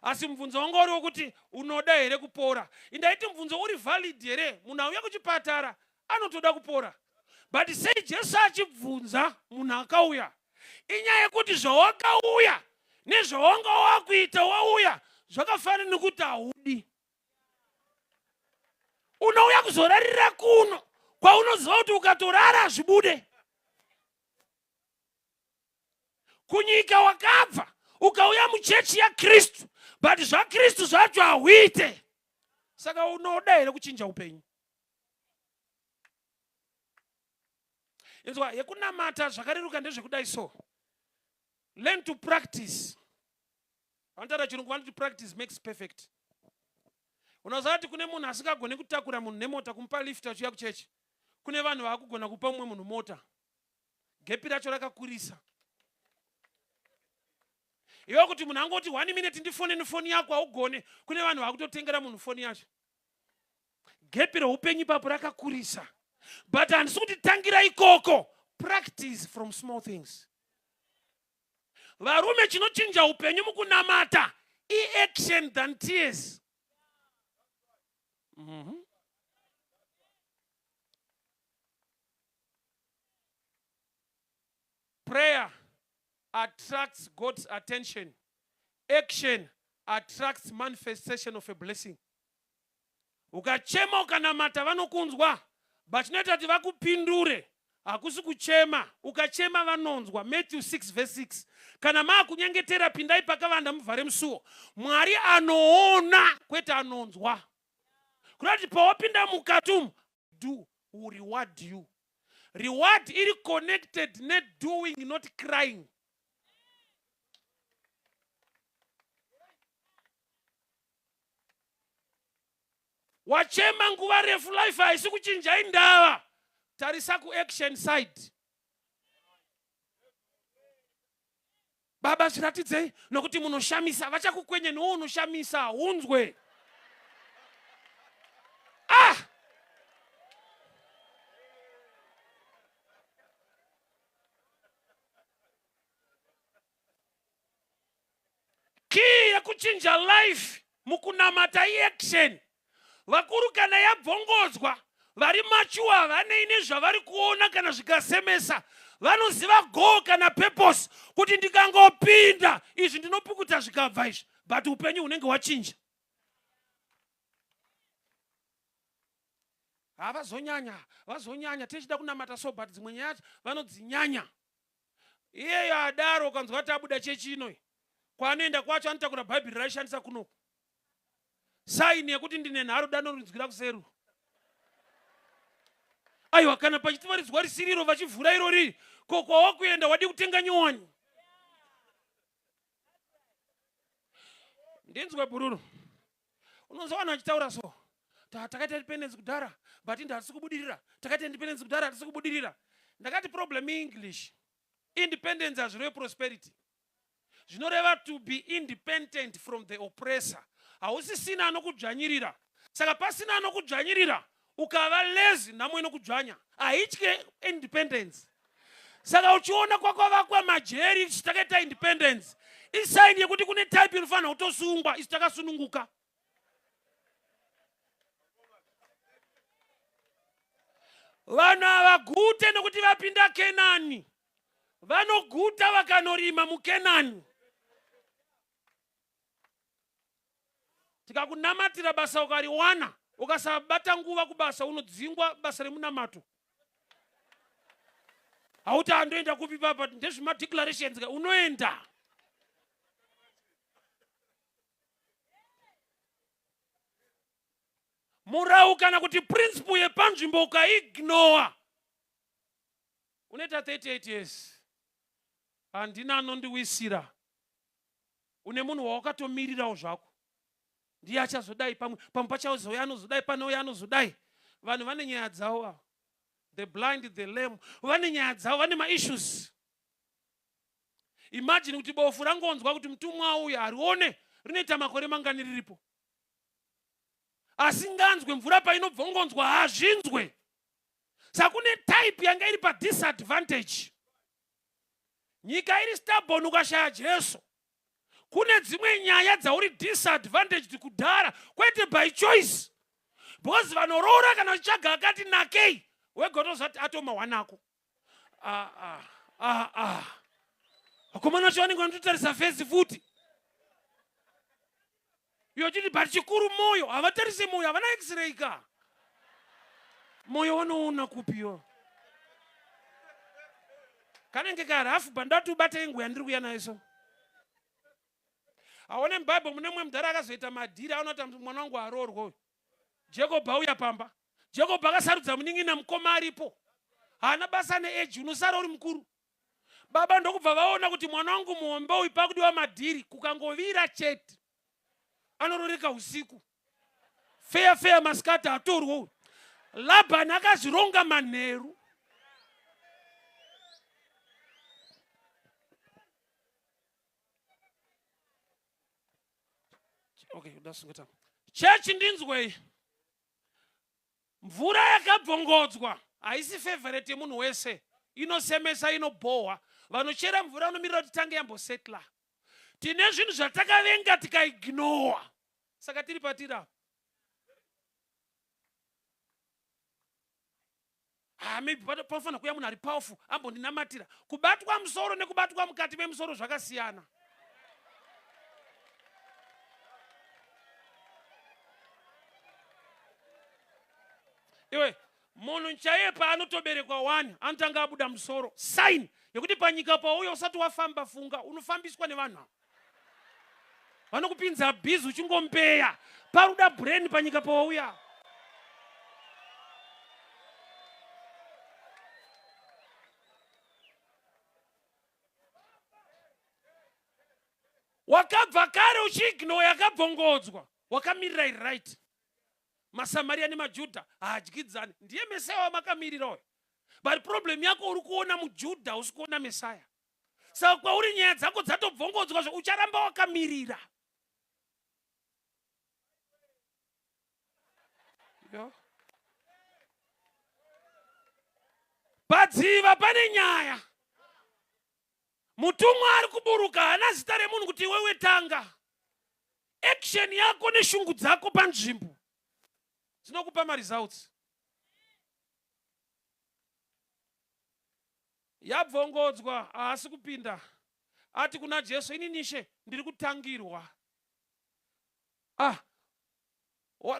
asi mubvunzo wanga uri wekuti unoda here kupora indaiti mubvunzo uri valid here munhu auya kuchipatara anotoda kupora but sei jesu achibvunza munhu akauya inyaya yekuti zvawakauya nezvawanga wakuita wauya zvakafanana nekuti haudi unouya kuzorarira kuno kwaunoziva kuti ukatorara hazvibude kunyika wakabva ukauya muchechi yakristu but zvakristu zvacho hauite saka unoda here kuchinja upenyu inzwa yekunamata zvakareruka ndezvekudai so learn to practice vanotaura chirungu vanoti practice makes perfect unoziva kuti kune munhu asingagoni kutakura munhu nemota kumupa lift achiuya kuchechi kune vanhu vaakugona kupa mumwe munhu mota gepi racho rakakurisa iwe kuti munhu angoti one minute ndifone nefoni yako haugone kune vanhu vakutotengera munhu foni yacho gepi reupenyu ipapo rakakurisa but handisi kuti tangira ikoko practice from small things varume chinochinja upenyu mukunamata iaction than tears mm -hmm. Prayer attracts God's attention. Action attracts manifestation of a blessing. Ukachema ukanamata vanokunzwa, but chinoita kuti vakupindure hakusi kuchema. Ukachema vanonzwa. Matthew 6 verse 6. Kana maakunyengetera pindai pakavanda muvhare musuo. Mwari anoona kwete anonzwa. Kuda kuti pawapinda mukati umu do will reward you reward iri connected nedoing not crying. Wachema nguva refu, life haisi kuchinja, indava. Tarisa kuaction side. Baba, zviratidzei nokuti munoshamisa. Vachakukwenye nowo unoshamisa hunzwe. Ah! Key yekuchinja life mukunamata iaction. Vakuru kana yabvongodzwa, vari machuwa havanei nezvavari kuona kana zvikasemesa. Vanoziva goal kana purpose kuti ndikangopinda izvi ndinopukuta zvikabva izvi, but upenyu hunenge hwachinja. Havazonyanya, vazonyanya tichida kunamata so, but dzimwe nyaya vanodzinyanya. Iyeyo adaro ukanzwa kuti abuda chechi inoyi, kwaanoenda kwacho anotakura bhaibheri raishandisa kunoku, saini yekuti ndine nharo danorinzwira kuseru. Aiwa, kana pachitivaridzwa risiriro vachivhura irori, ko kwawakuenda wadi kutenga nyowani? Ndinzwe bhururu, unonzwa vanhu vachitaura so, takaita independence kudhara but indi hatisi kubudirira, takaita independence kudhara hatisi kubudirira. Ndakati problem English. Independence hazvireve prosperity, zvinoreva to be independent from the oppressor. Hausisina anokudzvanyirira. Saka pasina anokudzvanyirira, ukava lazy, nhamo inokudzvanya, haitye independence. Saka uchiona kwakavakwa majeri isu takaita independence, isaini yekuti kune type inofanira kutosungwa. Isu takasununguka. Vanhu havagute nokuti vapinda Kenani, vanoguta vakanorima muKenani. Tikakunamatira basa ukariwana, ukasabata nguva kubasa unodzingwa basa remunamato. Hauti andoenda kupi papa, ndezvemadeclarations ka, unoenda. Murau kana kuti principle yepanzvimbo ukaignowa, unoita 38 years handina anondiwisira. Une munhu wawakatomirirawo zvako, ndiye achazodai, pamwe pamwe pachazouya anozodai, panouya anozodai. Vanhu vane nyaya dzavo ava, the blind, the lame, vane nyaya dzavo, vane maissues. Imagine kuti bofu rangonzwa kuti mutumwa auya, harione, rinoita makore mangani riripo, asinganzwe mvura painobvongonzwa hazvinzwe. Saka kune type yanga iri padisadvantage. Nyika iri stubborn, ukashaya Jesu kune dzimwe nyaya dzauri disadvantaged kudhara, kwete by choice, because vanoroora kana uchitsvaga akati nakei, wega utozati atoma wanako. Ah, ah, ah, ah. Vakomana vacho vanenge vanototarisa face futi iyo chiti, but chikuru moyo. Havatarise moyo, havana x-ray ka. Moyo wanoona kupiyo? Kanenge karafu bandati ubate inguya ndiri kuya nayo so. Aone muBhaibheri mune mumwe mudhara akazoita madhiri, aona kuti mwana wangu aroorwa uyu. Jacob auya pamba, Jacob akasarudza munin'ina mukoma aripo, haana basa neeji, unosara uri mukuru. Baba ndokubva vaona kuti mwana wangu muhombe uyu pakudiwa madhiri, kukangovira chete anororeka usiku, feya feya masikati atorwa uyu. Labhani akazvironga manheru. Okay, ndasungeta chechi. Ndinzwei, mvura yakabvongodzwa haisi favorite yemunhu wese, inosemesa, inobhohwa. Vanochera mvura vanomirira kuti tange yambosetla. Tine zvinhu zvatakavenga tikaignowa, saka tiri patiri apa. Ah, maybe panofanira kuuya munhu ari powerful ambondinamatira. Kubatwa musoro nekubatwa mukati memusoro zvakasiyana. Iwe, munhu chaiye paanotoberekwa wani anotanga abuda musoro, sign yekuti panyika pauya usati wafamba, funga unofambiswa nevanhu ava vanokupinza bhizi uchingombeya paruda brain panyika pawauya. Wakabva kare uchiignore yakabvongodzwa, wakamirira iri right. Masamariya nemaJudha haadyidzani. Ndiye Mesaya wamakamirira uyo. But problem yako uri kuona muJudha, usi kuona Mesaya. Saka kwauri nyaya dzako dzatobvongodzwa zve ucharamba wakamirira. Yo. Padziva pane nyaya. Mutumwa ari kuburuka haana zita remunhu kuti iwewe tanga. Action yako neshungu dzako panzvimbo dzinokupa maresults. Yabvongodzwa haasi kupinda. Ati kuna Jesu, ini nishe ndiri kutangirwa. Ah,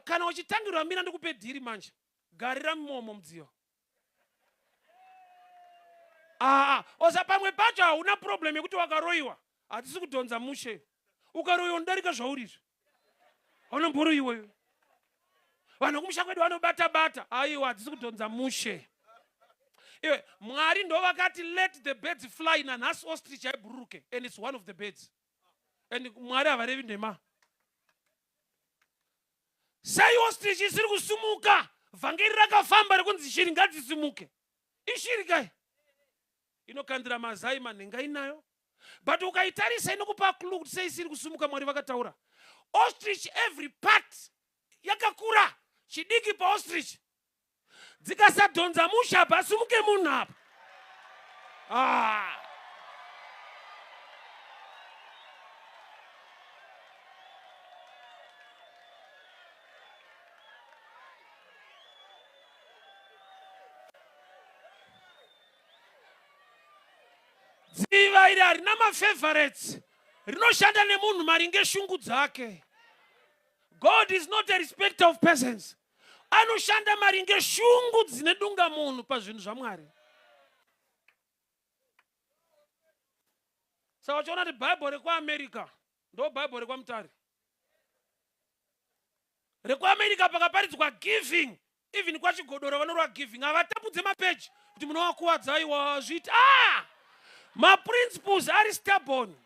kana uchitangirwa mira ndikupe dhiri manje. Garira mumomo mudziyo. Aa, osa pamwe pacho hauna problem yekuti wakaroiwa. Hatisi kudhonza mushe. Ukaroiwa unodarika zvauri izvi. Hauna mboroiwa iwe. Vanhu kumusha kwedu vanobata bata. Aiwa, hatisi kudhonza mushe. Iwe, Mwari ndo vakati let the birds fly nanhasi ostrich haibhururuke and it's one of the birds. And Mwari havarevi nhema. Sei ostrich isiri kusumuka? Vhangeri rakafamba rekunzi shiri ngadzisimuke. Ishiri kai inokandira mazai manhenga inayo, but ukaitarisa inokupa clue kuti sei isiri kusumuka. Mwari vakataura ostrich every part yakakura chidiki paostrich dzikasadhonza musha apa asimuke munhu apa. Ah. Dziva iri harina mafavorites, rinoshanda nemunhu maringe shungu dzake. God is not a respecter of persons. Anoshanda maringe shungu dzine dunga munhu pazvinhu zvaMwari. Saka uchiona kuti Bible rekuAmerica ndo Bible rekwaMutare. RekuAmerica pakaparidzwa giving, even kwaChigodora vanorwa giving, havatapudze mapeji kuti munovakuwadza, aiwa zviita. Maprinciples ari stubborn.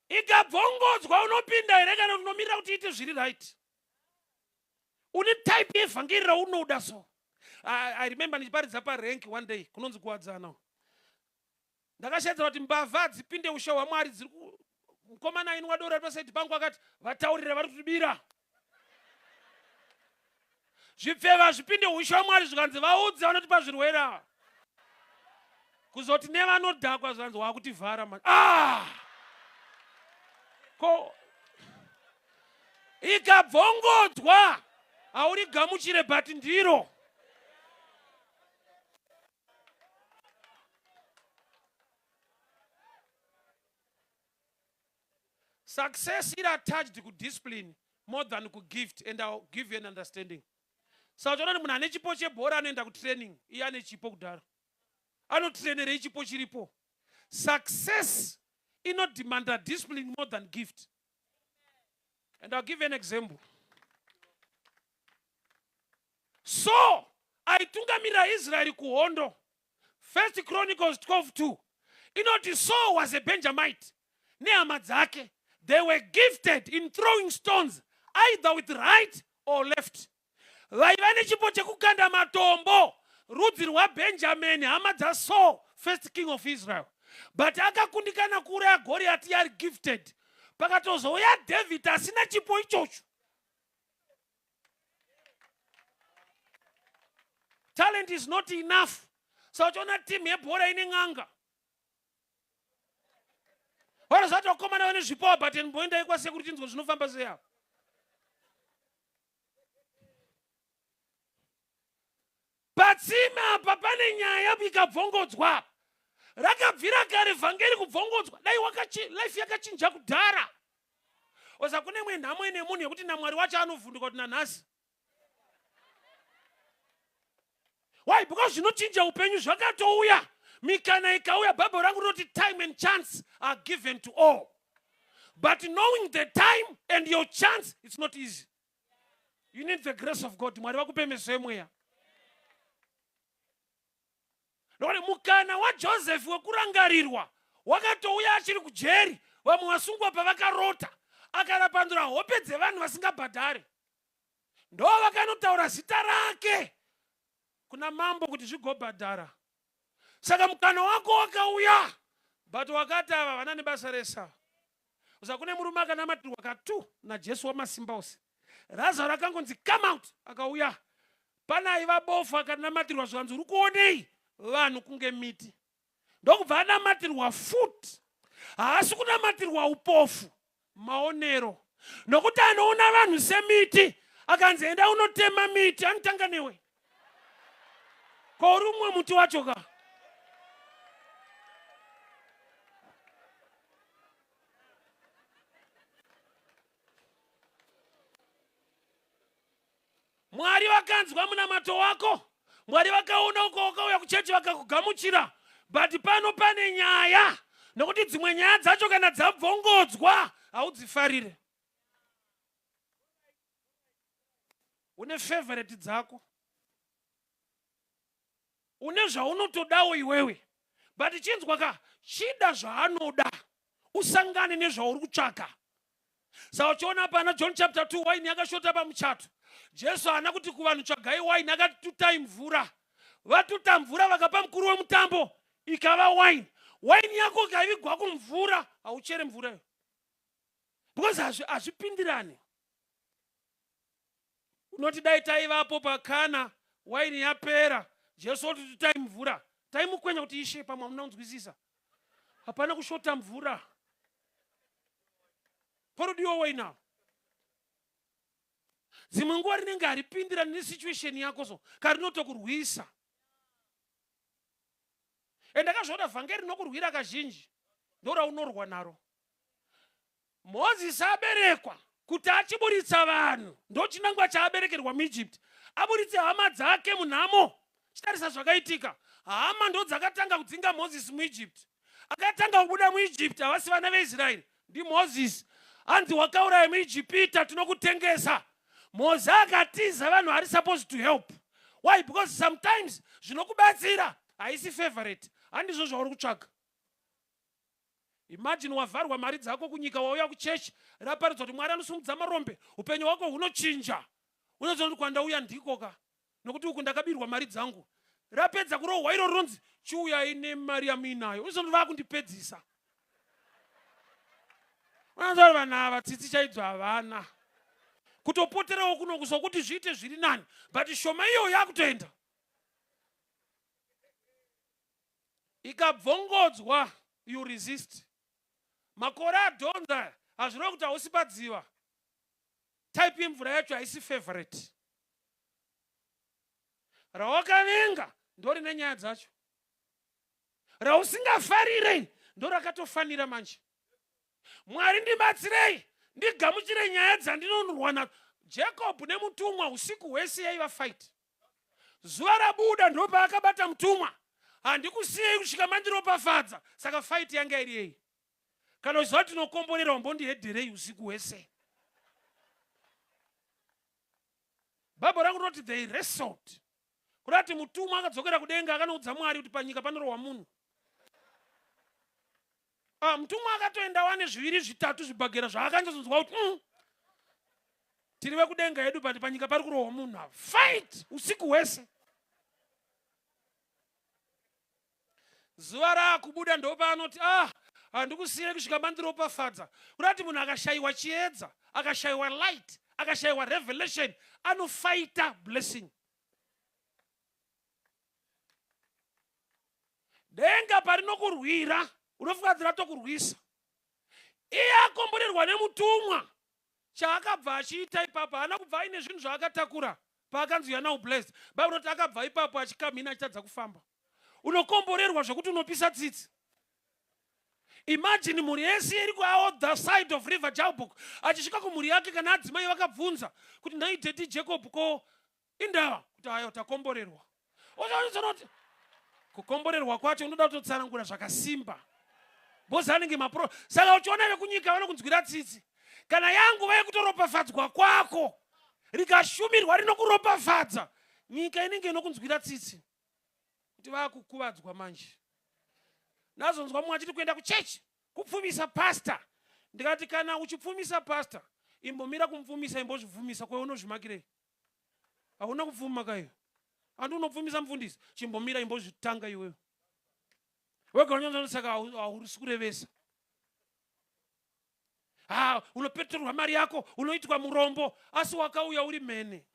Ikabvongodzwa unopinda here kana unomirira kuti iite zviri right? Une type yevhangeri raunoda. So I remember ndichiparidza parank one day kunonzi Kuwadzana, ndakashedzera kuti mbavha hadzipinde ushe hwaMwari. Dziri mukomana ainwa doro ari pasaidi pangu akati, vataurire vari kutibira. Zvipfeva zvipinde ushe hwaMwari, zvikanzi vaudze vanotipa zvirwere ava. Kuzoti nevanodhakwa, zvanzi wakutivhara manje. Ko ikabvongodzwa haurigamuchire, but ndiro success iri attached kudiscipline more than kugift, and I'll give you an understanding. Saka uchaona kuti munhu ane chipo chebhora anoenda kutraining, iye ane chipo kudhara, anotrainerei chipo chiripo? Success inodemanda discipline more than gift, and I'll give you an example. So aitungamirira Israeri kuhondo, First Chronicles 12:2 inoti Saul was a Benjamite nehama dzake. They were gifted in throwing stones either with right or left. Vaiva nechipo chekukanda matombo, rudzi rwaBenjamini, hama dzaSaul, first king of Israel, but akakundikana kuuraya Goriati yari gifted. Pakatozouya David asina chipo ichocho. Talent is not enough. So uchiona timu yebhora ine n'anga, vanozati vakomana vane zvipo, but mboendai kwasekuru tinzwe zvinofamba sei apa. Patsime apa pane nyaya ikabvongodzwa. Rakabvira kare vhangeri kubvongodzwa. Dai life yakachinja kudhara. Oza kune imwe nhamo ine munhu yekuti naMwari wacho anovhunduka kuti nanhasi. Why? Because zvinochinja upenyu zvakatouya. Mikana ikauya, Bible rangu rinoti time and chance are given to all. But knowing the time and your chance, it's not easy. You need the grace of God. Mwari vakupe meso emweya. Nokuti mukana waJoseph wekurangarirwa Wakatouya achiri kujeri, vamwe vasungwa pavakarota, akarapandura hope dzevanhu vasingabhadhare. Ndo vakanotaura zita rake kuna mambo kuti zvigobhadhara. Saka mukana wako wakauya, but wakati ava vana nebasa rese ava. Saka kune murume akanamatirwa katu naJesu wamasimba ose. Razaro akangonzi come out, akauya. Pane aiva bofu akanamatirwa zvikanzi uri kuonei vanhu kunge miti. Ndokubva anamatirwa futi. Haasi kunamatirwa upofu, maonero. Nokuti anoona vanhu semiti, akanzi enda unotema miti, anotanga newe. Ko uri umwe muti wacho ka? Mwari vakanzwa munamato wako, Mwari vakaona uko wakauya kuchechi vakakugamuchira, but pano pane nyaya, nokuti dzimwe nyaya dzacho kana dzabvongodzwa haudzifarire. Une favorite dzako, une zvaunotodawo iwewe, but chinzwa ka, chida zvaanoda usangane nezvauri kutsvaka. Saka uchiona pana John chapter 2 waini yakashota pamuchato. Jesu haana kuti kuvanhu tsvagai waini, akati tutai mvura. Vatuta mvura vakapa mukuru wemutambo ikava waini. Waini yako ikaivigwa kumvura hauchere mvura iyo, because hazvipindirani. Unoti dai taivapo pakana waini yapera, Jesu oti tutai mvura, taimukwenya kuti ishe pamwe hamuna kunzwisisa, hapana kushota mvura, parudiwa waini avo. Dzimwe nguva rinenge haripindirani nesituation yako, so karinotokurwisa. And ndakazviona vhangeri rinokurwira kazhinji ndoraunorwa naro. Mozisi aberekwa kuti achiburitsa vanhu, ndochinangwa chaaberekerwa muEgypt, aburitse hama dzake munhamo. Chitarisa zvakaitika, hama ndodzakatanga kudzinga Mozisi muEgypt. Akatanga kubuda muEgypt havasi vana veIsraeri, ndiMozisi. Hanzi wakauraya muEgypita, tinokutengesa. Mozisi akatiza, vanhu ari supposed to help. Why? Because sometimes zvinokubatsira haisi favorite, handizvo zvauri kutsvaga. Imagine wavharwa mari dzako kunyika, wauya kuchechi, raparidzwa kuti Mwari anosimudza marombe, upenyu hwako hunochinja. Unoziva kuti kwandauya ndiko ka, nokuti uku ndakabirwa mari dzangu. Rapedza kurohwa iro rinonzi chiuyai nemari yamuinayo. Unoziva kuti vakundipedzisa. Unoziva kuti vanhu ava tsitsi chaidzo havana. Kutopoterawo kunoku sokuti zviite zviri nani, but shoma iyo yakutoenda. Ikabvongodzwa, you resist. Makore adhonza hazvireve kuti hausi padziva. Type yemvura yacho haisi favorite. Rawakavenga ndorine nyaya dzacho. Rausingafarire ndorakatofanira manje. Mwari ndibatsirei ndigamuchire nyaya dzandinorwa nadzo. Jacob nemutumwa usiku hwese yaiva fight. Zuva rabuda ndopaakabata mutumwa, handikusiyei kusvika mandiropafadza. Saka fight yanga iri yei? Kana uchiziva kuti tinokomborera, wambondihedherei usiku hwese? Bible rangu rinoti they wrestled. Kuda kuti mutumwa akadzokera kudenga akanoudza Mwari kuti panyika panorohwa munhu. Mutumwa akatoenda wane zviviri zvitatu zvibhagera zvaakanyatsodzwa kuti tiri vekudenga yedu, but panyika pari kurohwa munhu ava. Fight usiku hwese. Zuva raakubuda ndopaanoti handikusiyei kusvika mandiropafadza. Kuda kuti munhu akashayiwa chiedza, akashayiwa light, akashayiwa revelation, anofighta blessing. Denga parinokurwira unofunga kuti ratokurwisa. Iye akomborerwa nemutumwa, chaakabva achiita ipapo haana kubva aine zvinhu zvaakatakura paakanzi you are now blessed. Bible rinoti akabva ipapo achikamhina achitadza kufamba. Unokomborerwa zvekuti unopisa tsitsi. Imagine mhuri yese iri kuother side of river Jabbok, achisvika kumhuri yake, kana adzimai vakabvunza kuti nhai daddy Jacob ko indava kuti ayo takomborerwa. Unoona kukomborerwa kwacho unoda kutotsanangura zvakasimba, because anenge mapro. Saka uchiona vekunyika vanokunzwira tsitsi, kana yanguva yekutoropafadzwa kwako rikashumirwa rinokuropafadza, nyika inenge inokunzwira tsitsi kuti vakukuvadzwa manje. Ndazonzwa mumwe achiti kuenda kuchechi kupfumisa pastor. Ndikati kana uchipfumisa pastor, imbomira kumupfumisa, imbozvipfumisa kwewe unozvimakirei? Hauna kupfuma kaiyo. Andi unopfumisa mufundisi, chimbomira imbozvitanga iwewe. Wega unyanzwa saka hausi kurevesa. Ha, unopeturwa mari yako, unoitwa murombo, asi wakauya uri mhene.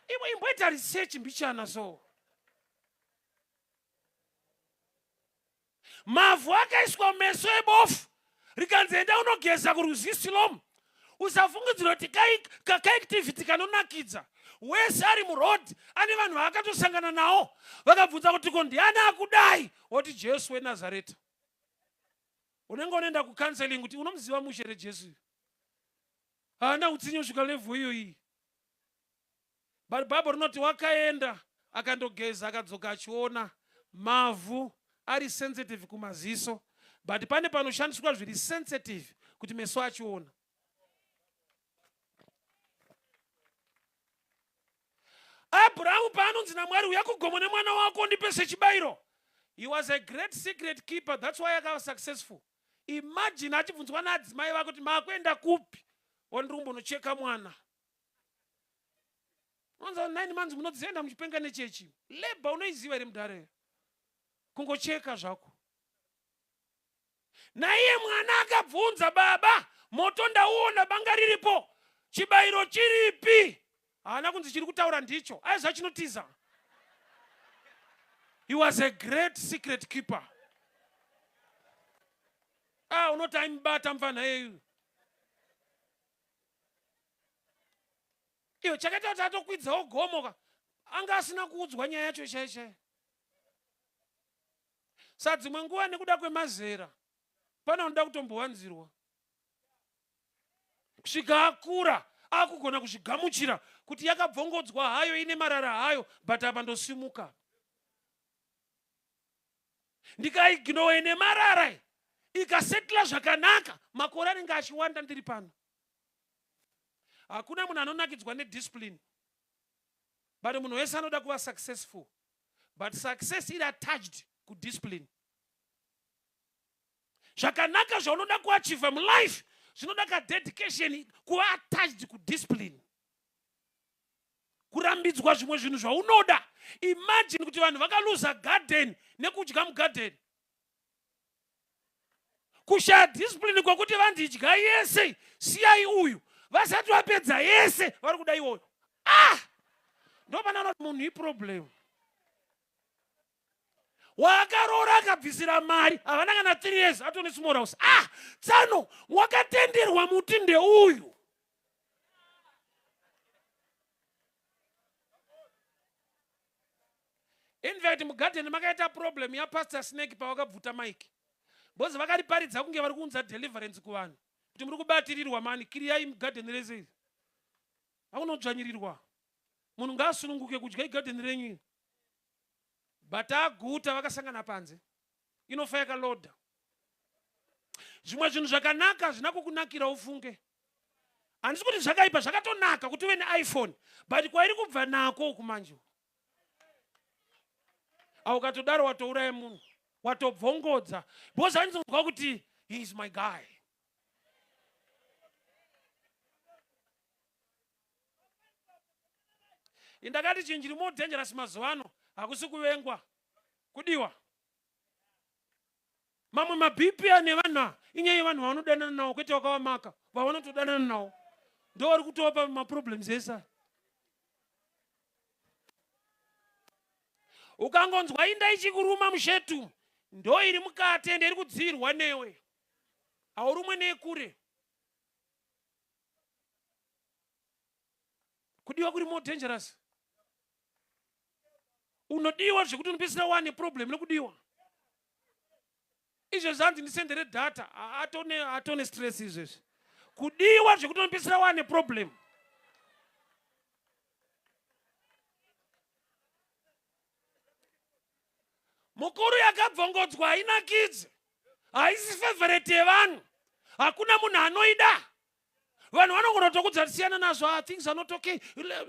Iwe imboita research mbichana so. Mavhu akaiswa mumeso ebofu rikanzi enda unogeza kurwizi Silomu. Usafungidzira kuti kaactivity kanonakidza. Wese ari muroad ane vanhu vaakatosangana nawo vakabvunza kuti ko ndiani akudai, woti Jesu weNazareta. Unenge unoenda kucounseling kuti unomuziva mushe here Jesu? Haana utsinye kusvika level iyoyi. But Bible rinoti wakaenda akandogeza akadzoka achiona mavhu ari sensitive kumaziso but pane panoshandiswa zviri sensitive kuti meso achiona. Abrahamu paanonzi naMwari uya kugomo nemwana wako undipe sechibayiro, he was a great secret keeper, that's why akava successful. Imagine achibvunzwa naadzimai vake kuti maakuenda kupi, wandiri kumbonocheka mwana. Unonzi 9 months munodzienda muchipenga nechechi. Labor unoiziva here mudhara? Kungocheka zvako. Naiye mwana akabvunza baba, moto ndauona banga riripo, chibayiro chiripi? Haana kunzi chiri kutaura ndicho, aiziva chinotiza. He was a great secret keeper. Ah, unoti aimubata mfana iyeyu. Iyo chakaita kuti atokwidzawo gomo ka, anga asina kuudzwa nyaya yacho chaiyo chaiyo. Sa dzimwe nguva nekuda kwemazera pane unoda kutombowanzirwa kusvika akura akugona kuzvigamuchira kuti yakabvongodzwa hayo ine marara hayo, but apa ndosimuka ndikaignowe nemarara ikasetla zvakanaka, makore anenge achiwanda ndiri pano. Hakuna munhu anonakidzwa nediscipline, but munhu wese anoda kuva successful, but success iri attached kudiscipline. Zvakanaka zvaunoda kuachieve mulife zvinoda kadedication, kuva attached kudiscipline, kurambidzwa zvimwe zvinhu zvaunoda. Imagine kuti vanhu vakaluza garden nekudya mugarden, kushaya discipline kwekuti vanzi idya yese, siyai uyu, vasati vapedza yese vari kuda iwoyo. Ah, ndopana munhu iproblem. Wakaroora akabvisira mari, havana kana 3 years atone small house. Ah, tsano wakatenderwa muti ndeuyu. In fact mugadheni makaita problem yapastor Snake pavakabvuta mike, because vakariparidza kunge vari kuunza deliverance kuvanhu kuti muri kubatirirwa mani, kiriyai mugadheni rese iri, akunodzvanyirirwa munhu ngaasununguke kudya igadheni renyu iri. But aguta vakasangana panze, inofa yakaloda. Zvimwe zvinhu zvakanaka hazvina kukunakira ufunge. Handisi kuti zvakaipa, zvakatonaka kuti uve neiPhone, but kwairi kubva nako uku manje aukatodaro watouraya munhu, watobvongodza, because anizonzwa kuti he is my guy. Indakati chinhu chiri more dangerous mazuva ano hakusi kuvengwa, kudiwa. Mamwe maBP ane vanhu inyaya yevanhu vavanodanana nawo, kwete vakavamaka, vavanotodanana nawo ndo vari kutopa maproblems ese. Ukangonzwa inda ichikuruma mushetu, ndo iri mukati ende iri kudziirwa newe, haurumwe nekure. Kudiwa kuri more dangerous. Unodiwa zvekuti unopedzisira wane problem nekudiwa. Izvezvi hanzi ndisendere data, atone stress izvezvi. Kudiwa zvekuti unopedzisira wane problem. Mukuru yakabvongodzwa hainakidzi, haisi favorite yevanhu, hakuna munhu anoida. Vanhu vanogona kutokudza siyana nazvo, ah, things are not okay.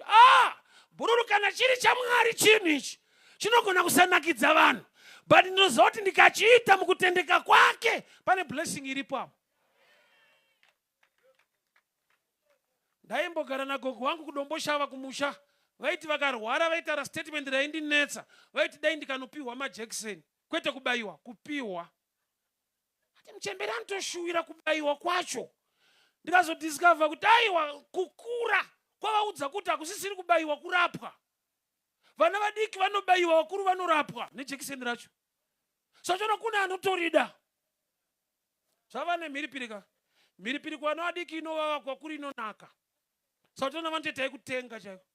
Ah, bhururu kana chiri chaMwari chinhu ichi chinogona kusanakidza vanhu, But ndinoziva kuti ndikachiita mukutendeka kwake pane blessing iripo apo. Ndaimbogara nagogo wangu kuDomboshava kumusha. Vaiti vakarwara vaitaura statement raindinetsa. Vaiti dai ndikanopiwa majekiseni, kwete kubayiwa, kupiwa. Ati muchembere anotoshuwira kubayiwa kwacho. Ndikazodiscover kuti aiwa, kukura kwavaudza kuti hakusisiri kubayiwa, kurapwa. Vana vadiki vanobayiwa, vakuru vanorapwa nejekiseni racho. Sachona kune anotorida. Zvava nemhiripiri ka. Mhiripiri kuvana vadiki inovava, kwakuri inonaka. Sachona vanotoita yekutenga chaiko.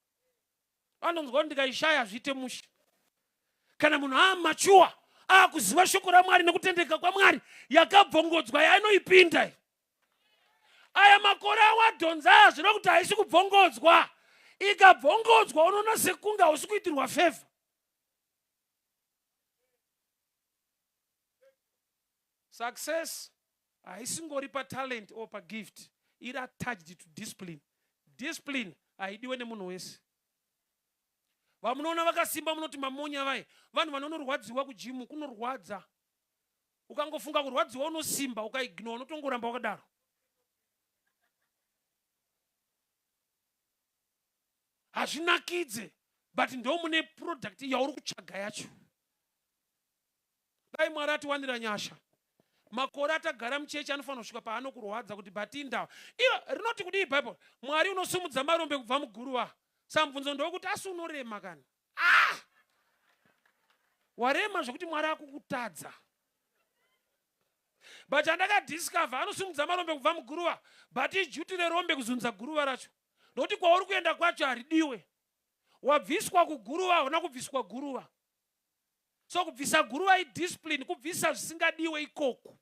Vanonzwa kuti ndikaishaya zviite mushe. Kana munhu amachuwa akuziva shoko raMwari nekutendeka kwaMwari, yakabvongodzwa yaanoipinda. Aya makore awadhonza aya zvino kuti haisi kubvongodzwa. Ikabvongodzwa unoona sekunge hausi kuitirwa favor. Success haisingori patalent or pagift, iri attached to discipline. Discipline haidiwe nemunhu wese. Vamunoona vakasimba munoti mamonya vaye, vanhu vanonorwadziwa kujimu kunorwadza. Ukangofunga kurwadziwa unosimba, ukaignore unotongoramba wakadaro. Hazvinakidze, but ndo mune product yauri kutsvaga yacho. Dai Mwari atiwanira nyasha. Makore atagara muchechi anofanira kusvika paanokurwadza kuti batinda. Iyo rinoti kudii Bible? Mwari unosumudza marombe kubva muguruva. Samubvunzo ndokuti asi unorema kani? Ah! Warema zvekuti Mwari akukutadza. But chandakadiscover, anosumudza marombe kubva muguruva, but ijuti rerombe kuzunza guruva racho. Nokuti kwauri kuenda kwacho haridiwe. Wabviswa kuguruva, hauna kubviswa guruva. So kubvisa guruva idiscipline, kubvisa zvisingadiwe ikoko.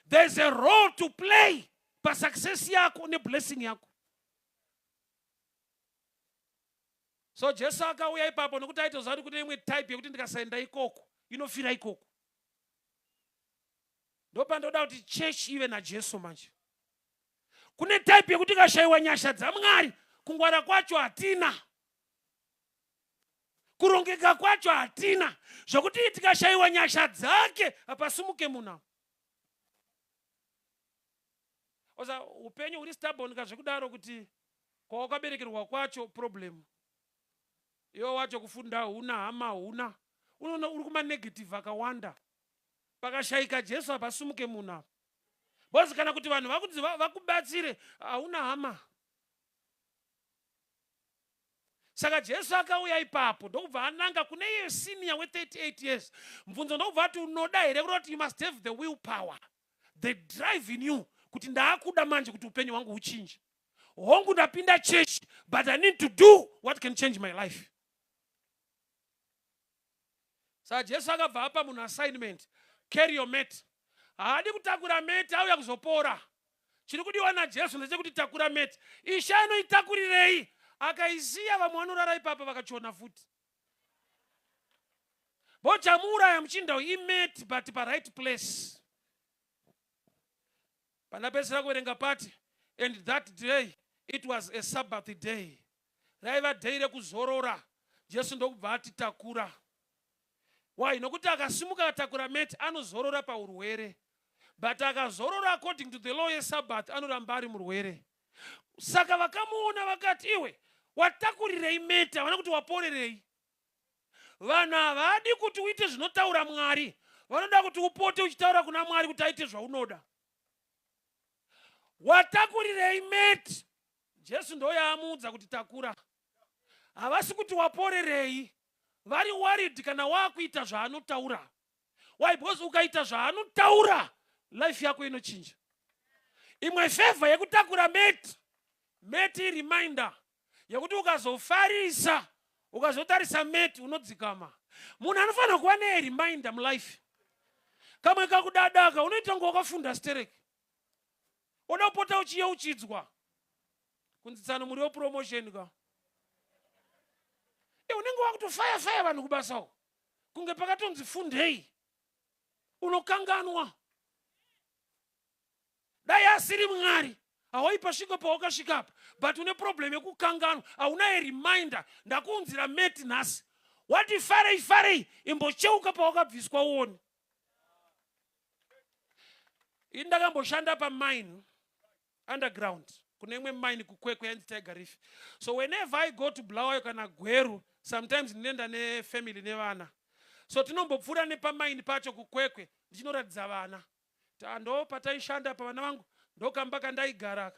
There's a role to play pasuccess yako neblessing yako. So Jesu akauya ipapo nokuti aitoziva kuti kune imwe type yekuti ndikasaenda ikoko inofira ikoko. Ndopandoda kuti church ive naJesu manje. Kune type yekuti ikashayiwa nyasha dzaMwari, kungwara kwacho hatina, kurongeka kwacho hatina, zvokuti tikashayiwa nyasha dzake hapasimuke munhu. Oza upenyu huri stubborn kazvekudaro kuti kwawakaberekerwa kwacho problem. Iwe wacho kufunda huna, hama huna, unoona uri kumanegative akawanda. Pakashayika Jesu hapasimuke munhu apa. Because kana kuti vanhu vakunzi vakubatsire, hauna hama. Saka Jesu akauya ipapo ndokubva ananga kune iye senior we38 years. Mubvunzo ndokubva ati unoda here, kuroti you must have the will power, the drive in you kuti ndaakuda manje kuti upenyu hwangu huchinje. Hongu ndapinda church, but I need to do what can change my life. Saka Jesu akabva apa munhu assignment, carry your mat. Haadi kutakura mat, auya kuzopora. Chiri kudiwa naJesu ndechekuti takura mat. Ishe anoitakurirei? Akaisiya vamwe vanorara ipapa vakachona futi. Bochamuuraya muchinda uyu imat, but paright place. Pandapedzisira kuverenga pati, and that day it was a Sabbath day. Raiva day rekuzorora. Jesu ndokubva ati takura. Why? Nokuti akasimuka akatakura mat anozorora paurwere. But akazorora according to the law yeSabbath anoramba ari murwere. Saka vakamuona vakati iwe watakurirei mat, havana kuti waporerei. Vanhu havadi kuti uite zvinotaura Mwari, vanoda kuti upote uchitaura kuna Mwari kuti aite zvaunoda. Watakurirei mat? Jesu ndoyaamuudza kuti takura. Havasi kuti waporerei, vari worried kana waakuita zvaanotaura. Why? Because ukaita zvaanotaura life yako inochinja. Imwe favor yekutakura mat, mat reminder yekuti ukazofarisa ukazotarisa mat unodzikama. Munhu anofanira kuva nereminder mulife. Kamwe kakudadaka unoita kunge wakafunda stereki, oda kupota uchiyeuchidzwa kunzi tsano muri wepromotion ka. Unenge wakutofaya faya vanhu kubasa uko kunge pakatonzi fundei, unokanganwa. Dai asiri Mwari hawaipa pawakasvika apa, but une problem yekukanganwa, hauna reminder. Ndakuunzira mat nhasi. Wati farei farei, imbocheuka pawakabviswa uone. Ini ndakamboshanda pamine underground kune imwe mine kuKwekwe yainzi Tiger Reef. So whenever I go to Bulawayo kana Gweru, sometimes ndinoenda nefamily nevana. So tinombopfuura nepamaini pacho kuKwekwe, ndichinoratidza vana. Ndo pataishanda pa vana vangu, ndokamba kandaigara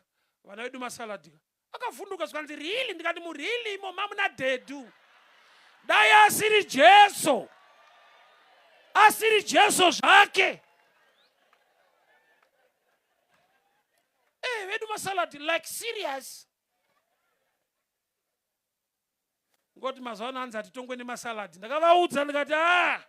vana vedu masaladhi. Akavhunduka zvikanzi really? Ndikati murili imo mamuna dhedu. Dai asiri Jesu, asiri Jesu zvake. Eh, vedu masalad, like serious. Ngoti mazuva ano hanzi hatitongwe nemasalad. Ndakavaudza ndikati ah,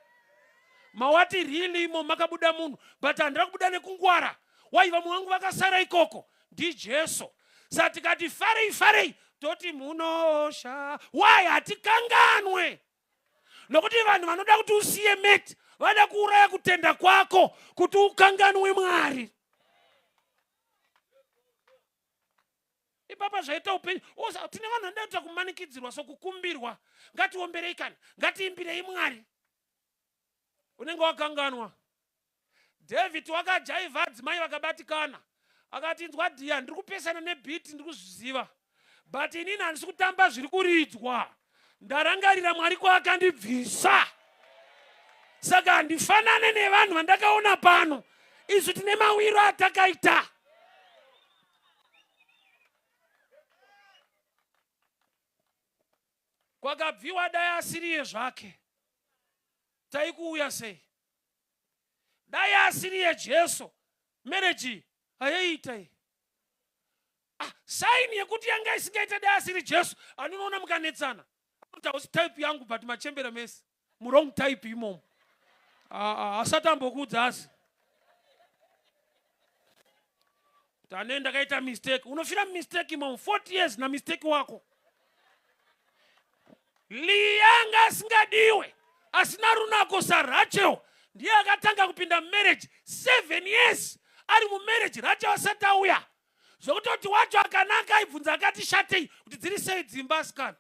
mawati really imo makabuda munhu, but handina kubuda nekungwara. Wai vamwe vangu vakasara ikoko ndiJesu. Sa tikati farei farei, toti munosha. Wai hatikanganwe, nokuti vanhu vanoda kuti usiye mate, vada kuuraya kutenda kwako kuti ukanganwe Mwari. Ipapa zvaita upenyu. Tine vanhu vanoda kuita kumanikidzirwa, sokukumbirwa, ngatiomberei kana ngatiimbirei Mwari. Unenge wakanganwa. David wakajaivha adzimai vakabatikana, akati inzwa dhiya, ndiri kupesana nebhiti, ndiri kuzviziva, but inini handisi kutamba zviri kuridzwa. Ndarangarira Mwari kwaakandibvisa, saka handifanane nevanhu vandakaona pano. Isu tine mawiro atakaita. Kwakabviwa dai asiriye zvake, taikuuya sei? Dai asiriye Jesu, marriage hayaiita iyi. Ah, saini yekuti yanga isingaita dai asiri Jesu. Anonoona mukanetsana, anoti hausi type yangu, but machembera mese muwrong type imomo. Asati ambokuudza asi tane ndakaita mistake. Unofira mistake imomo 40 years na mistake wako. Leah anga asingadiwe, asina runako saRachel, ndiye akatanga kupinda mumarriage 7 years ari mumarriage Rachel asati auya, zvokutoti wacho akanaka aibvunza akati shatei kuti dziri sei dzimba asikana.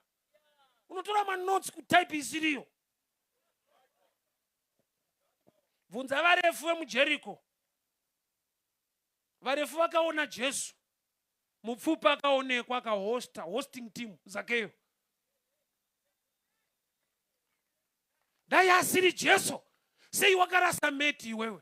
Unotora manotes kutype isiriyo. Bvunza varefu vemuJeriko. Varefu vakaona Jesu, mupfupi akaonekwa akahosta hosting team Zakeyo. Dai asiri Jesu, sei wakarasa meti iwewe?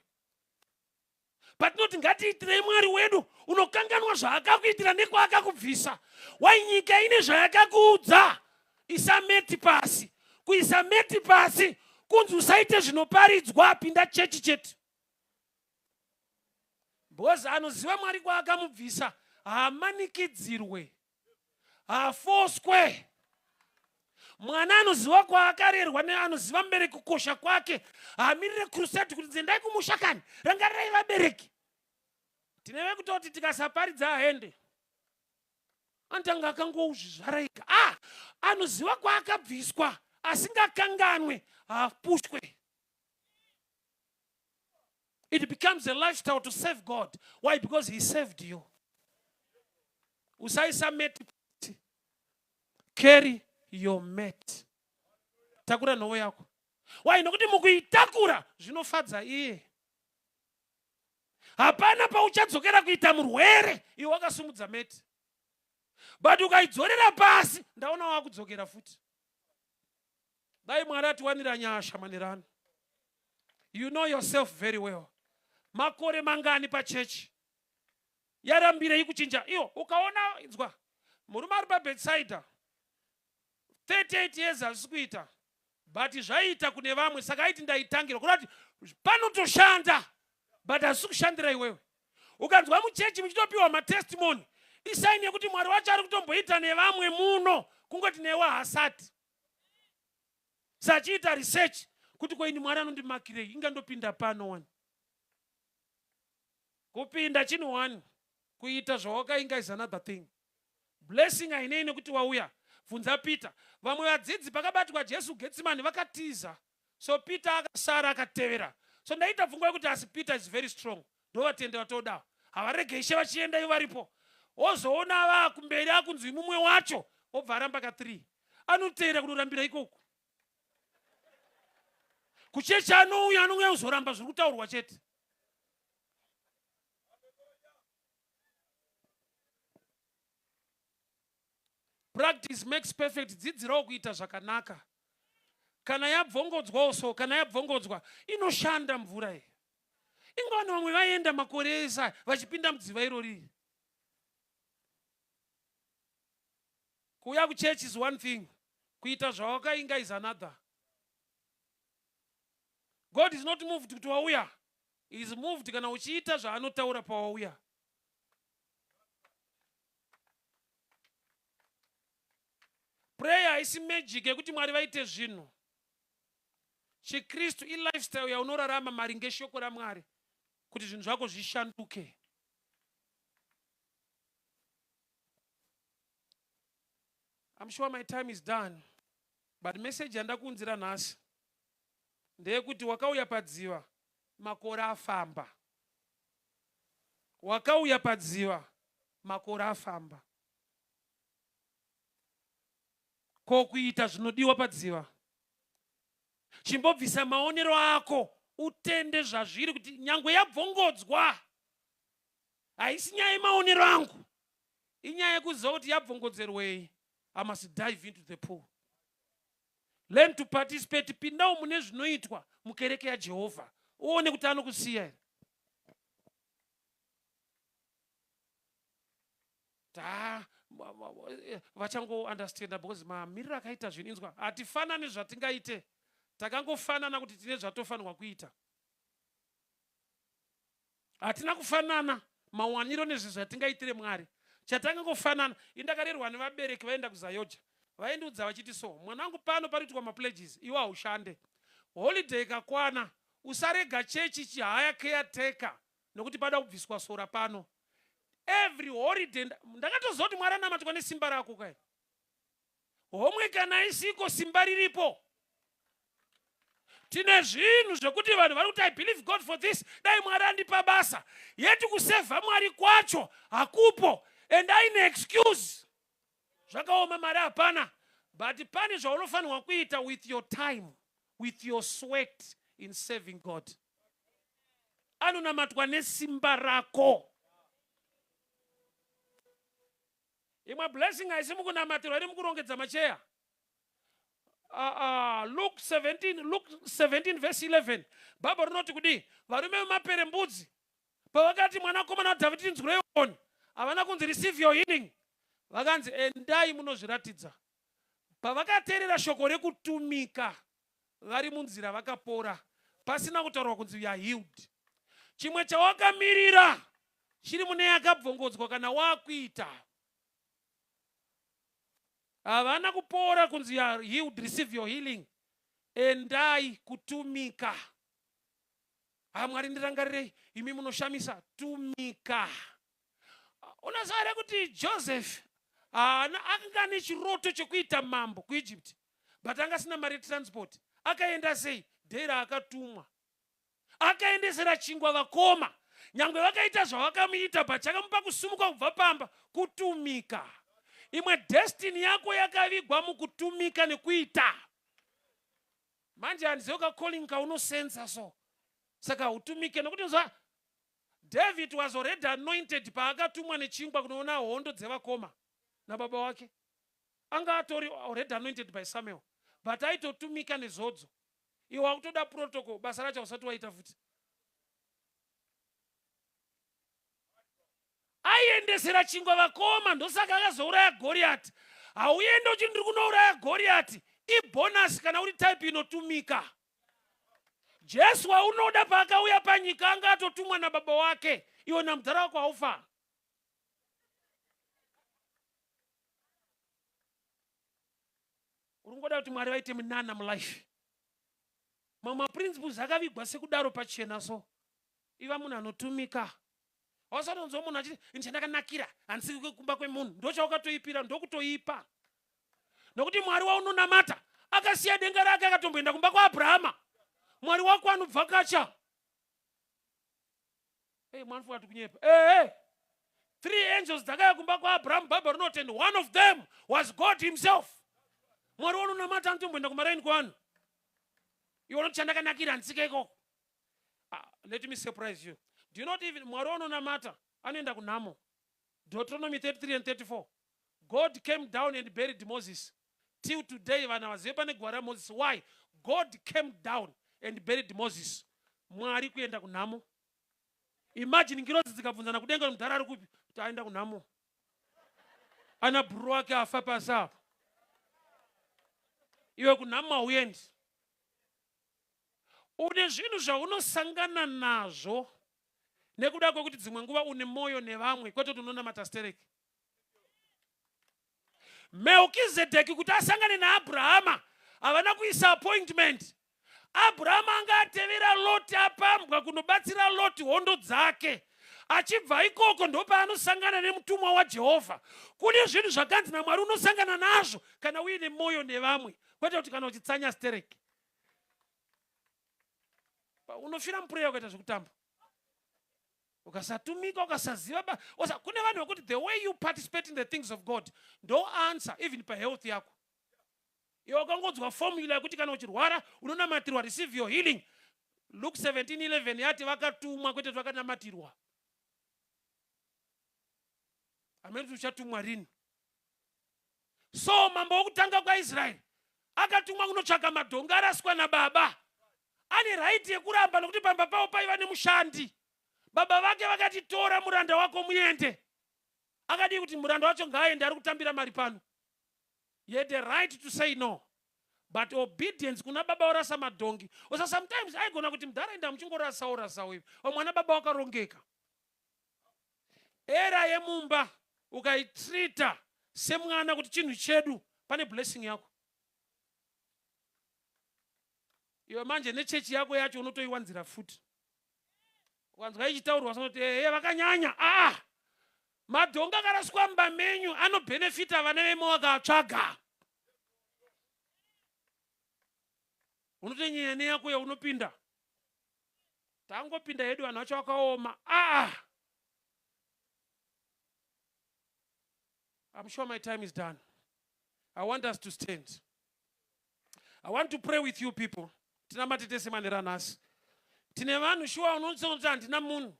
Patinoti ngatiitirei Mwari wedu, unokanganwa zvaakakuitira nekwaakakubvisa. Wai nyika ine zvayakakuudza. Isa meti pasi. Kuisa meti pasi kunzi usaite zvinoparidzwa, pinda chechi chete. Because anoziva Mwari kwaakamubvisa, haamanikidzirwe, haafoswe. Mwana anoziva kwaakarerwa neanoziva mubereki kukosha kwake, haamirire crusade kuti nzendai kumusha kani, rangarirai vabereki. Tineve kutoti tikasaparidza aende anotanga akangouzvizvaraika. Ah, anoziva kwaakabviswa, asingakanganwe, haapushwe. It becomes a lifestyle to serve God. Why? Because he saved you. Usaisa mate, carry your mat. Takura nhovo yako. Why? Nokuti mukuitakura zvinofadza iye. Hapana pauchadzokera kuita murwere iwe wakasumudza meti, but ukaidzorera pasi, ndaona wakudzokera futi. Dai Mwari atiwanira nyasha manerano. You know yourself very well. Makore mangani pachechi yarambirei kuchinja? Iyo ukaona, inzwa, murume ari paBetsaida 38 years hazvisi kuita, but zvaiita kune vamwe, saka aiti ndaitangirwa. Kuda kuti panotoshanda, but hazvisi kushandira iwewe. Ukanzwa muchechi muchitopiwa matestimony, isaini yekuti Mwari wacho ari kutomboita nevamwe muno, kungoti newe haasati. Sachiita research kuti koini Mwari anondimakirei, inga ndopinda pano wani. Kupinda chinhu wani, kuita zvawakainga is another thing. Blessing hainei nekuti wauya. Bvunza Peter. Vamwe vadzidzi pakabatwa Jesu Getsemani vakatiza, so Peter akasara akatevera. So ndaita pfungwa yekuti asi Peter is very strong, ndovatende vatoda, havarege Ishe vachienda ivo varipo. Wozoona vaa kumberi akunzi mumwe wacho obva aramba ka 3, anoteera kunorambira ikoko. Kuchechi anouya anouya kuzoramba zviri kutaurwa chete. Practice makes perfect. Dzidzirawo kuita zvakanaka. Kana yabvongodzwawo so, kana yabvongodzwa inoshanda mvura iyi. Inga vanhu vamwe vaienda makore ese aya vachipinda mudziva irori. Kuuya kuchurch is one thing, kuita zvawakainga is another. God is not moved kuti wauya, he is moved kana uchiita zvaanotaura pawauya. Prayer haisi magic yekuti Mwari vaite zvinhu. ChiKristu ilifestyle yaunorarama maringe shoko raMwari kuti zvinhu zvako zvishanduke. I'm sure my time is done. But message yandakuunzira nhasi ndeyekuti wakauya padziva makore afamba. Wakauya padziva makore afamba. Ko kuita zvinodiwa padziva? Chimbobvisa maonero ako utende zvazviri kuti nyangwe yabvongodzwa haisi nyaya yemaonero angu, inyaya yekuziva kuti yabvongodzerwei. I must dive into the pool. Learn to participate. Pindawo mune zvinoitwa mukereke yaJehovha uone kuti anokusiya here. Ta vachango understanda because mamiriro akaita zvinhu inzwa hatifanani zvatingaite, takangofanana kuti tine zvatofanirwa kuita. Hatina kufanana mawaniro nezvinhu zvatingaitire Mwari. Chatangangofanana, ini ndakarerwa nevabereki vaenda kuZayoja. Vaindiudza vachiti so, mwanangu pano panoitwa mapledges, iwe haushande. Holiday ikakwana, usarega chechi ichihaya caretaker nokuti pada kubviswa sora pano. Every holiday ndakatoziva kuti Mwari anamatwa nesimba rako kai. Homwe kana isiko simba riripo. Tine zvinhu zvekuti vanhu vari kuti I believe God for this, dai Mwari andipa basa. Yeti kusevha Mwari kwacho hakupo and aine excuse. Zvakaoma, mari hapana. But pane zvaunofanirwa kuita with your time, with your sweat in serving God. Anonamatwa nesimba rako. Imwe blessing haisi mukunamatirwa, iri mukurongedza macheya. Luke 17, Luke 17 verse 11 Bhaibheri rinoti kudii? Varume vemaperembudzi pavakati mwanakomana waDhavhidhi tinzwirei ngoni, havana kunzi receive your healing, vakanzi endai munozviratidza. Pavakateerera shoko rekutumika vari munzira vakapora pasina kutaurwa kunzi you are healed. Chimwe chawakamirira chiri mune yakabvongodzwa kana wakuita. Havana kupora kunzi you are healed, receive your healing. Endai kutumika. Ha Mwari ndirangarirei, imi munoshamisa. Tumika. Unoziva here kuti Joseph haana akanga ane chiroto chekuita mambo kuEgypt, but anga asina mari yetransport. Akaenda sei? Day raakatumwa akaendesera chingwa vakoma, nyangwe vakaita zvavakamuita, but chakamupa kusumuka kubva pamba kutumika. Imwe destiny yako yakavigwa mukutumika nekuita. Manje handizive ka calling kaunosensa so, saka hautumike nokuti nzwa David was already anointed paakatumwa nechingwa kunoona hondo dzevakoma nababa wake. Anga atori already anointed by Samuel, but aitotumika nezodzo. Iwe wakutoda protocol, basa racho hausati waita futi. Aiendesera chingwa vakoma, ndosaka akazouraya Goriati. Hauende uchiti ndiri kunouraya Goriati, ibonus kana uri type inotumika. Jesu waunoda paakauya panyika anga atotumwa nababa wake, iwe namudhara wako haufa. Uri kungoda kuti Mwari vaite minana mulife. Mamwe maprinciples akavigwa sekudaro pachena so. Iva munhu anotumika. Hausatonzwa munhu achiti ini chandakanakira handisi kumba kwemunhu, ndochawakatoipira, ndokutoipa. Nokuti Mwari waunonamata akasiya denga rake akatomboenda kumba kwaAbrahama. Mwari wako anobvakacha. Hey, mwana fuati kunyepa. Hey, hey. 3 angels dzakauya kumba kwaAbraham, Bible rinoti and one of them was God himself. Mwari waunonamata anotomboenda kumaraini kwevanhu. Iwe unoti chandakanakira handisike ikoko. Ah, let me surprise you. Do you not even Mwari unonamata anoenda kunhamo. Deuteronomy 33 and 34. God came down and buried Moses. Till today vanhu havazive pane guva raMoses. Why? God came down and buried Moses. Mwari kuenda kunhamo. Imagine ngirozi dzikabvunzana kudenga mudhara ari kupi kuti aenda kunhamo. Ana bhuru wake afa pasi apa. Iwe kunhamo hauendi. Une zvinhu zvaunosangana nazvo nekuda kwekuti dzimwe nguva une mwoyo nevamwe kwete kuti unonamata stereki. Melkizedeki kuti asangane naAbrahama havana kuisa appointment. Abrahama anga atevera Loti apambwa kunobatsira Loti hondo dzake. Achibva ikoko ndopaanosangana nemutumwa waJehovha. Kune zvinhu zvakanzi naMwari unosangana nazvo kana uine mwoyo nevamwe, kwete kuti kana uchitsanya stereki. Unofira mupureya ukaita zvekutamba. Ukasatumika, ukasaziva ba, osa, kune vanhu vekuti the way you participate in the things of God ndo answer even pahealth yako. Iwe wakangonzwa formula yekuti kana uchirwara unonamatirwa, receive your healing. Luke 17:11 yati vakatumwa kwete vakanamatirwa. Amene kuti uchatumwa rini. So mambo wokutanga kwaIsraeri akatumwa kunotsvaka madhongi araswa nababa. Ane right yekuramba nokuti pamba pavo paiva nemushandi. Baba vake vakati tora muranda wako muende. Akadii kuti muranda wacho ngaaende ari kutambira mari pano. He had the right to say no. But obedience kuna baba orasa madhongi. Osa sometimes aigona kuti mudhara enda muchingorasawo rasawo ivi. Mwana baba wakarongeka. Era yemumba ukaitrita semwana kuti chinhu chedu pane blessing yako. Iwe manje nechechi yako yacho unotoiwanzira futi. Ukanzwa ichitaurwa sonoti ehe vakanyanya. Ah! Madhongi akaraswa mumba menyu anobhenefita vana vemo vakatsvaga. Unotonyanya neyako yaunopinda. Tangopinda hedu vanhu vacho vakaoma. Ah! I'm sure my time is done. I want us to stand. I want to pray with you people. Tinamate tese manera nhasi. Tine vanhu shuwa unonzonzi handina munhu.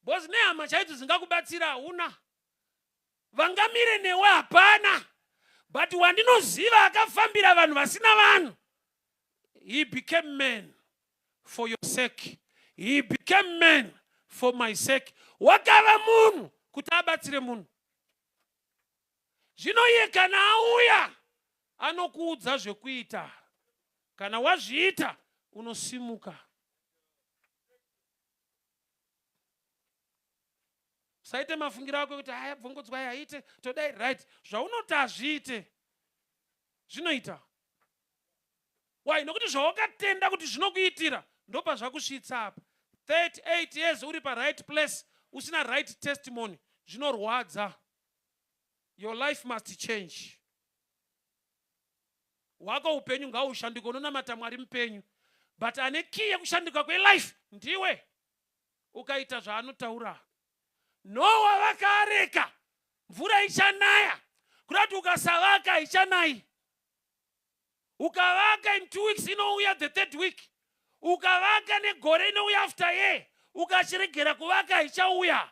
Because nehama chaidzo dzingakubatsira hauna. Vangamire newe hapana. But wandinoziva akafambira vanhu vasina vanhu. He became man for your sake. He became man for my sake. Wakava munhu kuti abatsire munhu. Zvino iye kana auya anokuudza zvekuita. Kana wazviita unosimuka. Usaite mafungiro ako ekuti haya bvongodzwa haite todai right. Zvaunoti hazviite zvinoita. Why? Nokuti zvawakatenda kuti zvinokuitira ndopazvakusvitsa apa. 38 years uri pa right place usina right testimony zvinorwadza. Your life must change. Wako upenyu ngaushanduke, unonamata Mwari mupenyu. But ane key yekushanduka kwelife ndiwe. Ukaita zvaanotaura. Noa vakaareka mvura ichanaya. Kuda kuti ukasavaka haichanayi. Ukavaka in 2 weeks inouya the third week. Ukavaka negore inouya after year. Ukachiregera kuvaka haichauya.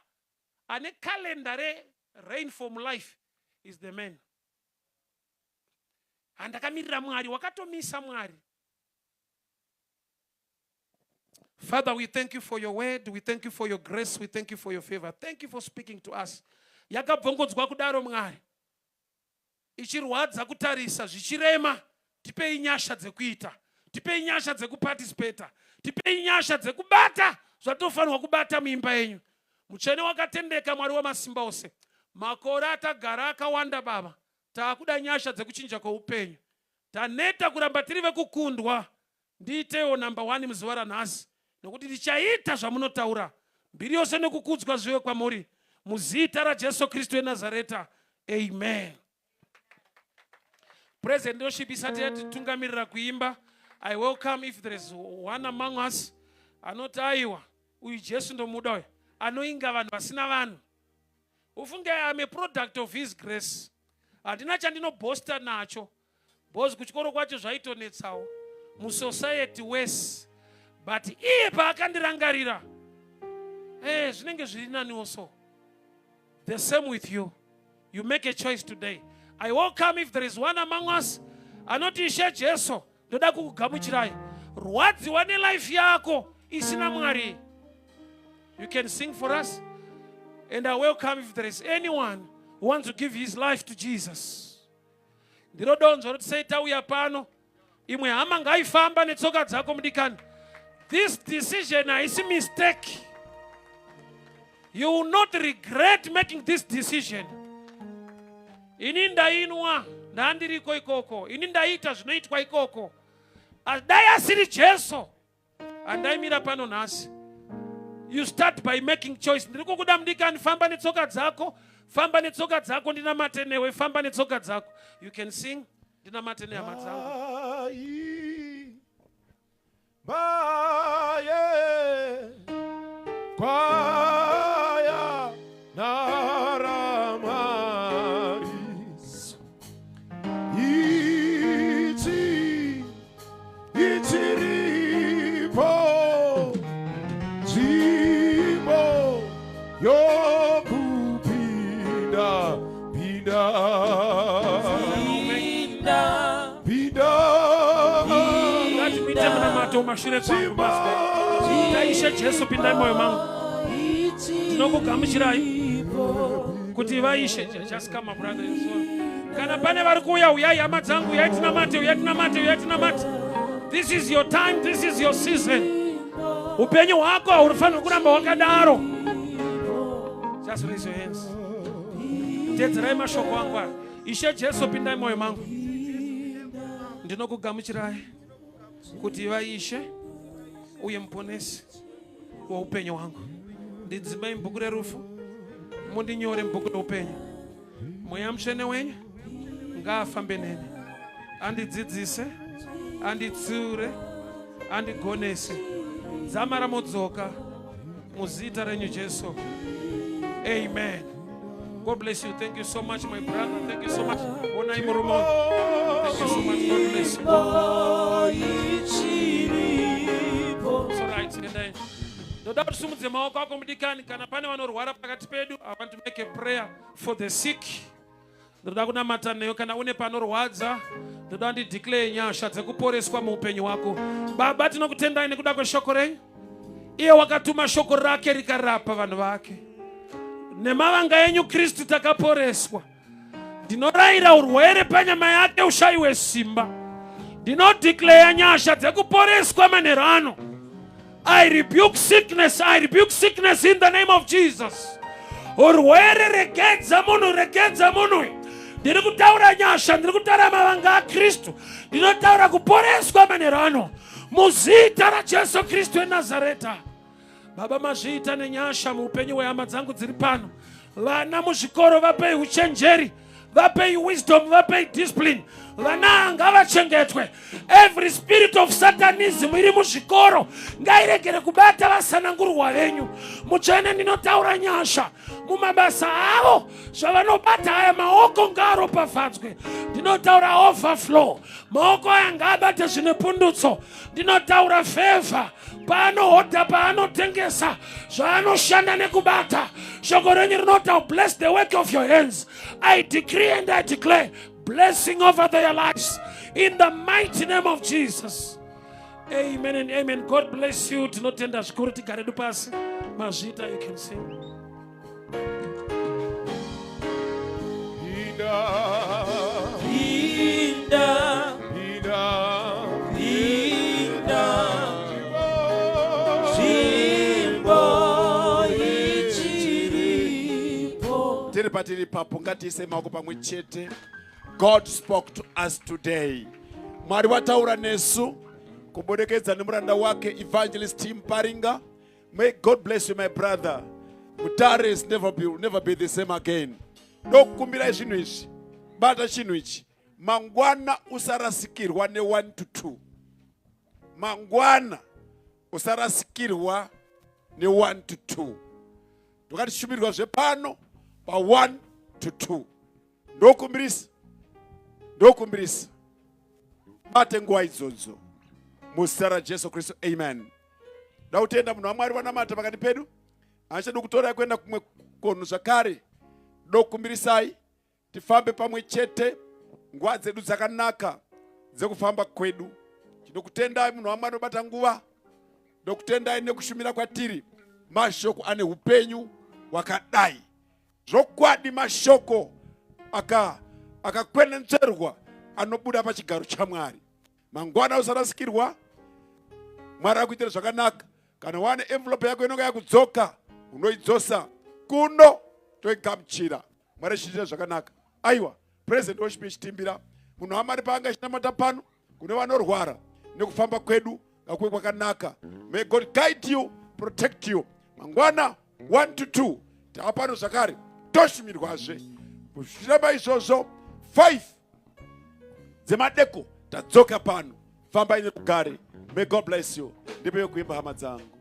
Ane calendar re rain from life is the man. Handakamirira Mwari, wakatomisa Mwari. Father, we thank you for your word. We thank you for your grace. We thank you for your favor. Thank you for speaking to us. Yakabvongodzwa kudaro Mwari. Ichirwadza kutarisa, zvichirema. Tipei nyasha dzekuita. Tipei nyasha dzekuparticipata. Tipei nyasha dzekubata zvatinofanirwa kubata muimba yenyu. Mutsvene wakatendeka Mwari wamasimba ose. Makore atagara akawanda Baba. Taakuda nyasha dzekuchinja kweupenyu. Taneta kuramba tiri vekukundwa. Ndiitewo number 1 muzuva ranhasi. Nokuti ndichaita zvamunotaura. Mbiri yose nekukudzwa zvive kwamuri. Muzita raJesu Kristu weNazareta. Amen. President worship isati yatitungamirira kuimba. I welcome if there is one among us anoti aiwa uyu Jesu ndomuda uyu anoinga vanhu vasina vanhu. Ufunge I am a product of his grace. Handina chandinobosta nacho. Because kuchikoro kwacho zvaitonetsawo. Musociety wese, but iye paakandirangarira, zvinenge zviri naniwo. So the same with you. You make a choice today. I welcome if there is one among us anoti, "Ishe Jesu, ndoda kukugamuchirai, rwadziwa nelife yako isina Mwari." You can sing for us. And I welcome if there is anyone who wants to give his life to Jesus. Ndiro donzvo roti sei tauya pano. Imwe hama ngaifamba netsoka dzako. Mudikani, this decision haisi mistake. You will not regret making this decision. Ini ndainwa, ndandiriko ikoko. Ini ndaita zvinoitwa ikoko. Dai asiri Jesu, handaimira pano nhasi. You start by making choice. Ndiri kukuda, mudikani. Famba netsoka dzako, famba netsoka dzako, ndinamate newe. Famba netsoka dzako. You can sing, ndinamate nehama dzangu. Ai, baye, kwaya naramwari ichi ichiripo nzvimbo yokupinda pinda pinda. Ngatimuite munamato mashure kwangu. Pastor, taishe Jesu, pindai mwoyo mangu. Ndinokugamuchirai kuti vaishe. Just come, brother. Kana pane vari kuuya, uyai, hama dzangu. Uyai tinamate, uyai tinamate, uyai tinamate. This is your time, this is your season. Upenyu hwako haufaniri kuramba hwakadaro. Just raise your hands. Teedzerai mashoko angu aya: Ishe Jesu, pindai mwoyo mangu. Ndinokugamuchirai kuti vaishe uye muponesi weupenyu hwangu. Ndidzimai mubhuku rerufu, mundinyore mubhuku reupenyu. Mweya Mutsvene wenyu ngaafambe neni, andidzidzise, anditsiure, andigonese dzamara modzoka. Muzita renyu Jesu, amen. God bless you. Thank you so much, my brother. Thank you so much. Onai murume uyu. Thank you so much. God bless you. It's all right. Endai. Ndoda kuti simudze maoko ako, mudikani. Kana pane vanorwara pakati pedu, I want to make a prayer for the sick. Ndoda kunamata neyo. Kana une panorwadza, ndoda ndideclare nyasha dzekuporeswa muupenyu hwako. Baba, tinokutendai nekuda kweshoko renyu. Iye wakatuma shoko rake rikarapa vanhu vake. Nemavanga enyu Kristu takaporeswa. Ndinorayira urwere panyama yake ushayiwe simba. Ndinodeclare nyasha dzekuporeswa manheru ano. I rebuke sickness. I rebuke sickness in the name of Jesus. Urwere, regedza munhu, regedza munhu. Ndiri kutaura nyasha, ndiri kutaura mavanga aKristu. Ndinotaura kuporeswa manheru ano muzita raJesu Kristu weNazareta. Baba, mazviita nenyasha muupenyu hwehama dzangu dziri pano. Vana muzvikoro, vapei uchenjeri, vapei wisdom, vapei discipline. Vana ngavachengetwe. Every spirit of satanism iri muzvikoro ngairegere kubata vasanangurwa venyu. Mutsvene, ndinotaura nyasha mumabasa avo. Zvavanobata aya maoko ngaaropafadzwe. Ndinotaura overflow. Maoko aya ngaabate zvine pundutso. Ndinotaura favor paanohodha, paanotengesa, zvaanoshanda nekubata. Shoko renyu rinota, "Bless the work of your hands." I decree and I declare blessing over their lives in the mighty name of Jesus. Amen and amen. God bless you. Tinotenda zvikuru. Tigaredu pasi. Mazvita. You can sing. Pinda, Pinda, pinda, pinda, nzvimbo ichiripo. Tiri patiri papo, ngatiise maoko pamwe chete. God spoke to us today. Mwari wataura nesu kubudikidzwa nemuranda wake, Evangelist Tim Paringa. May God bless you, my brother. Mutare is never be, will never be the same again. Ndokukumbirai zvinhu izvi. Bata chinhu ichi. Mangwana usarasikirwa ne1 to 2. Mangwana usarasikirwa ne1 to 2. Tokatishumirwa zvepano pa1 to 2. Ndokumbirisa, ndokumbirisa, bate nguva idzodzo. Muzita raJesu Kristu, amen. Da kutenda munhu waMwari vanamata pakati pedu. Handichadi kutorai kuenda kumwe konhu zvakare. Dokukumbirisai tifambe pamwe chete nguva dzedu dzakanaka dzekufamba kwedu. Tinokutendai munhu waMwari unobata nguva. Ndokutendai nekushumira kwatiri mashoko ane upenyu hwakadai. Zvokwadi mashoko akakwenenzverwa anobuda pachigaro chaMwari. Mangwana usarasikirwa, Mwari akuitira zvakanaka. Kana wane envelope yako inonga yakudzoka, unoidzosa kuno toigamuchira. Mwari achiitira zvakanaka. Aiwa, President worship ichitimbira munhu waMwari paanga achinamata pano kune vanorwara nekufamba kwedu ngakuve kwakanaka. May God guide you, protect you. Mangwana 1 to 2 tava pano zvakare toshumirwazve. Zvichiramba izvozvo 5 dzemadeko tadzoka pano. Fambai nerugare. May God bless you. Ndipe yokuimba hama dzangu.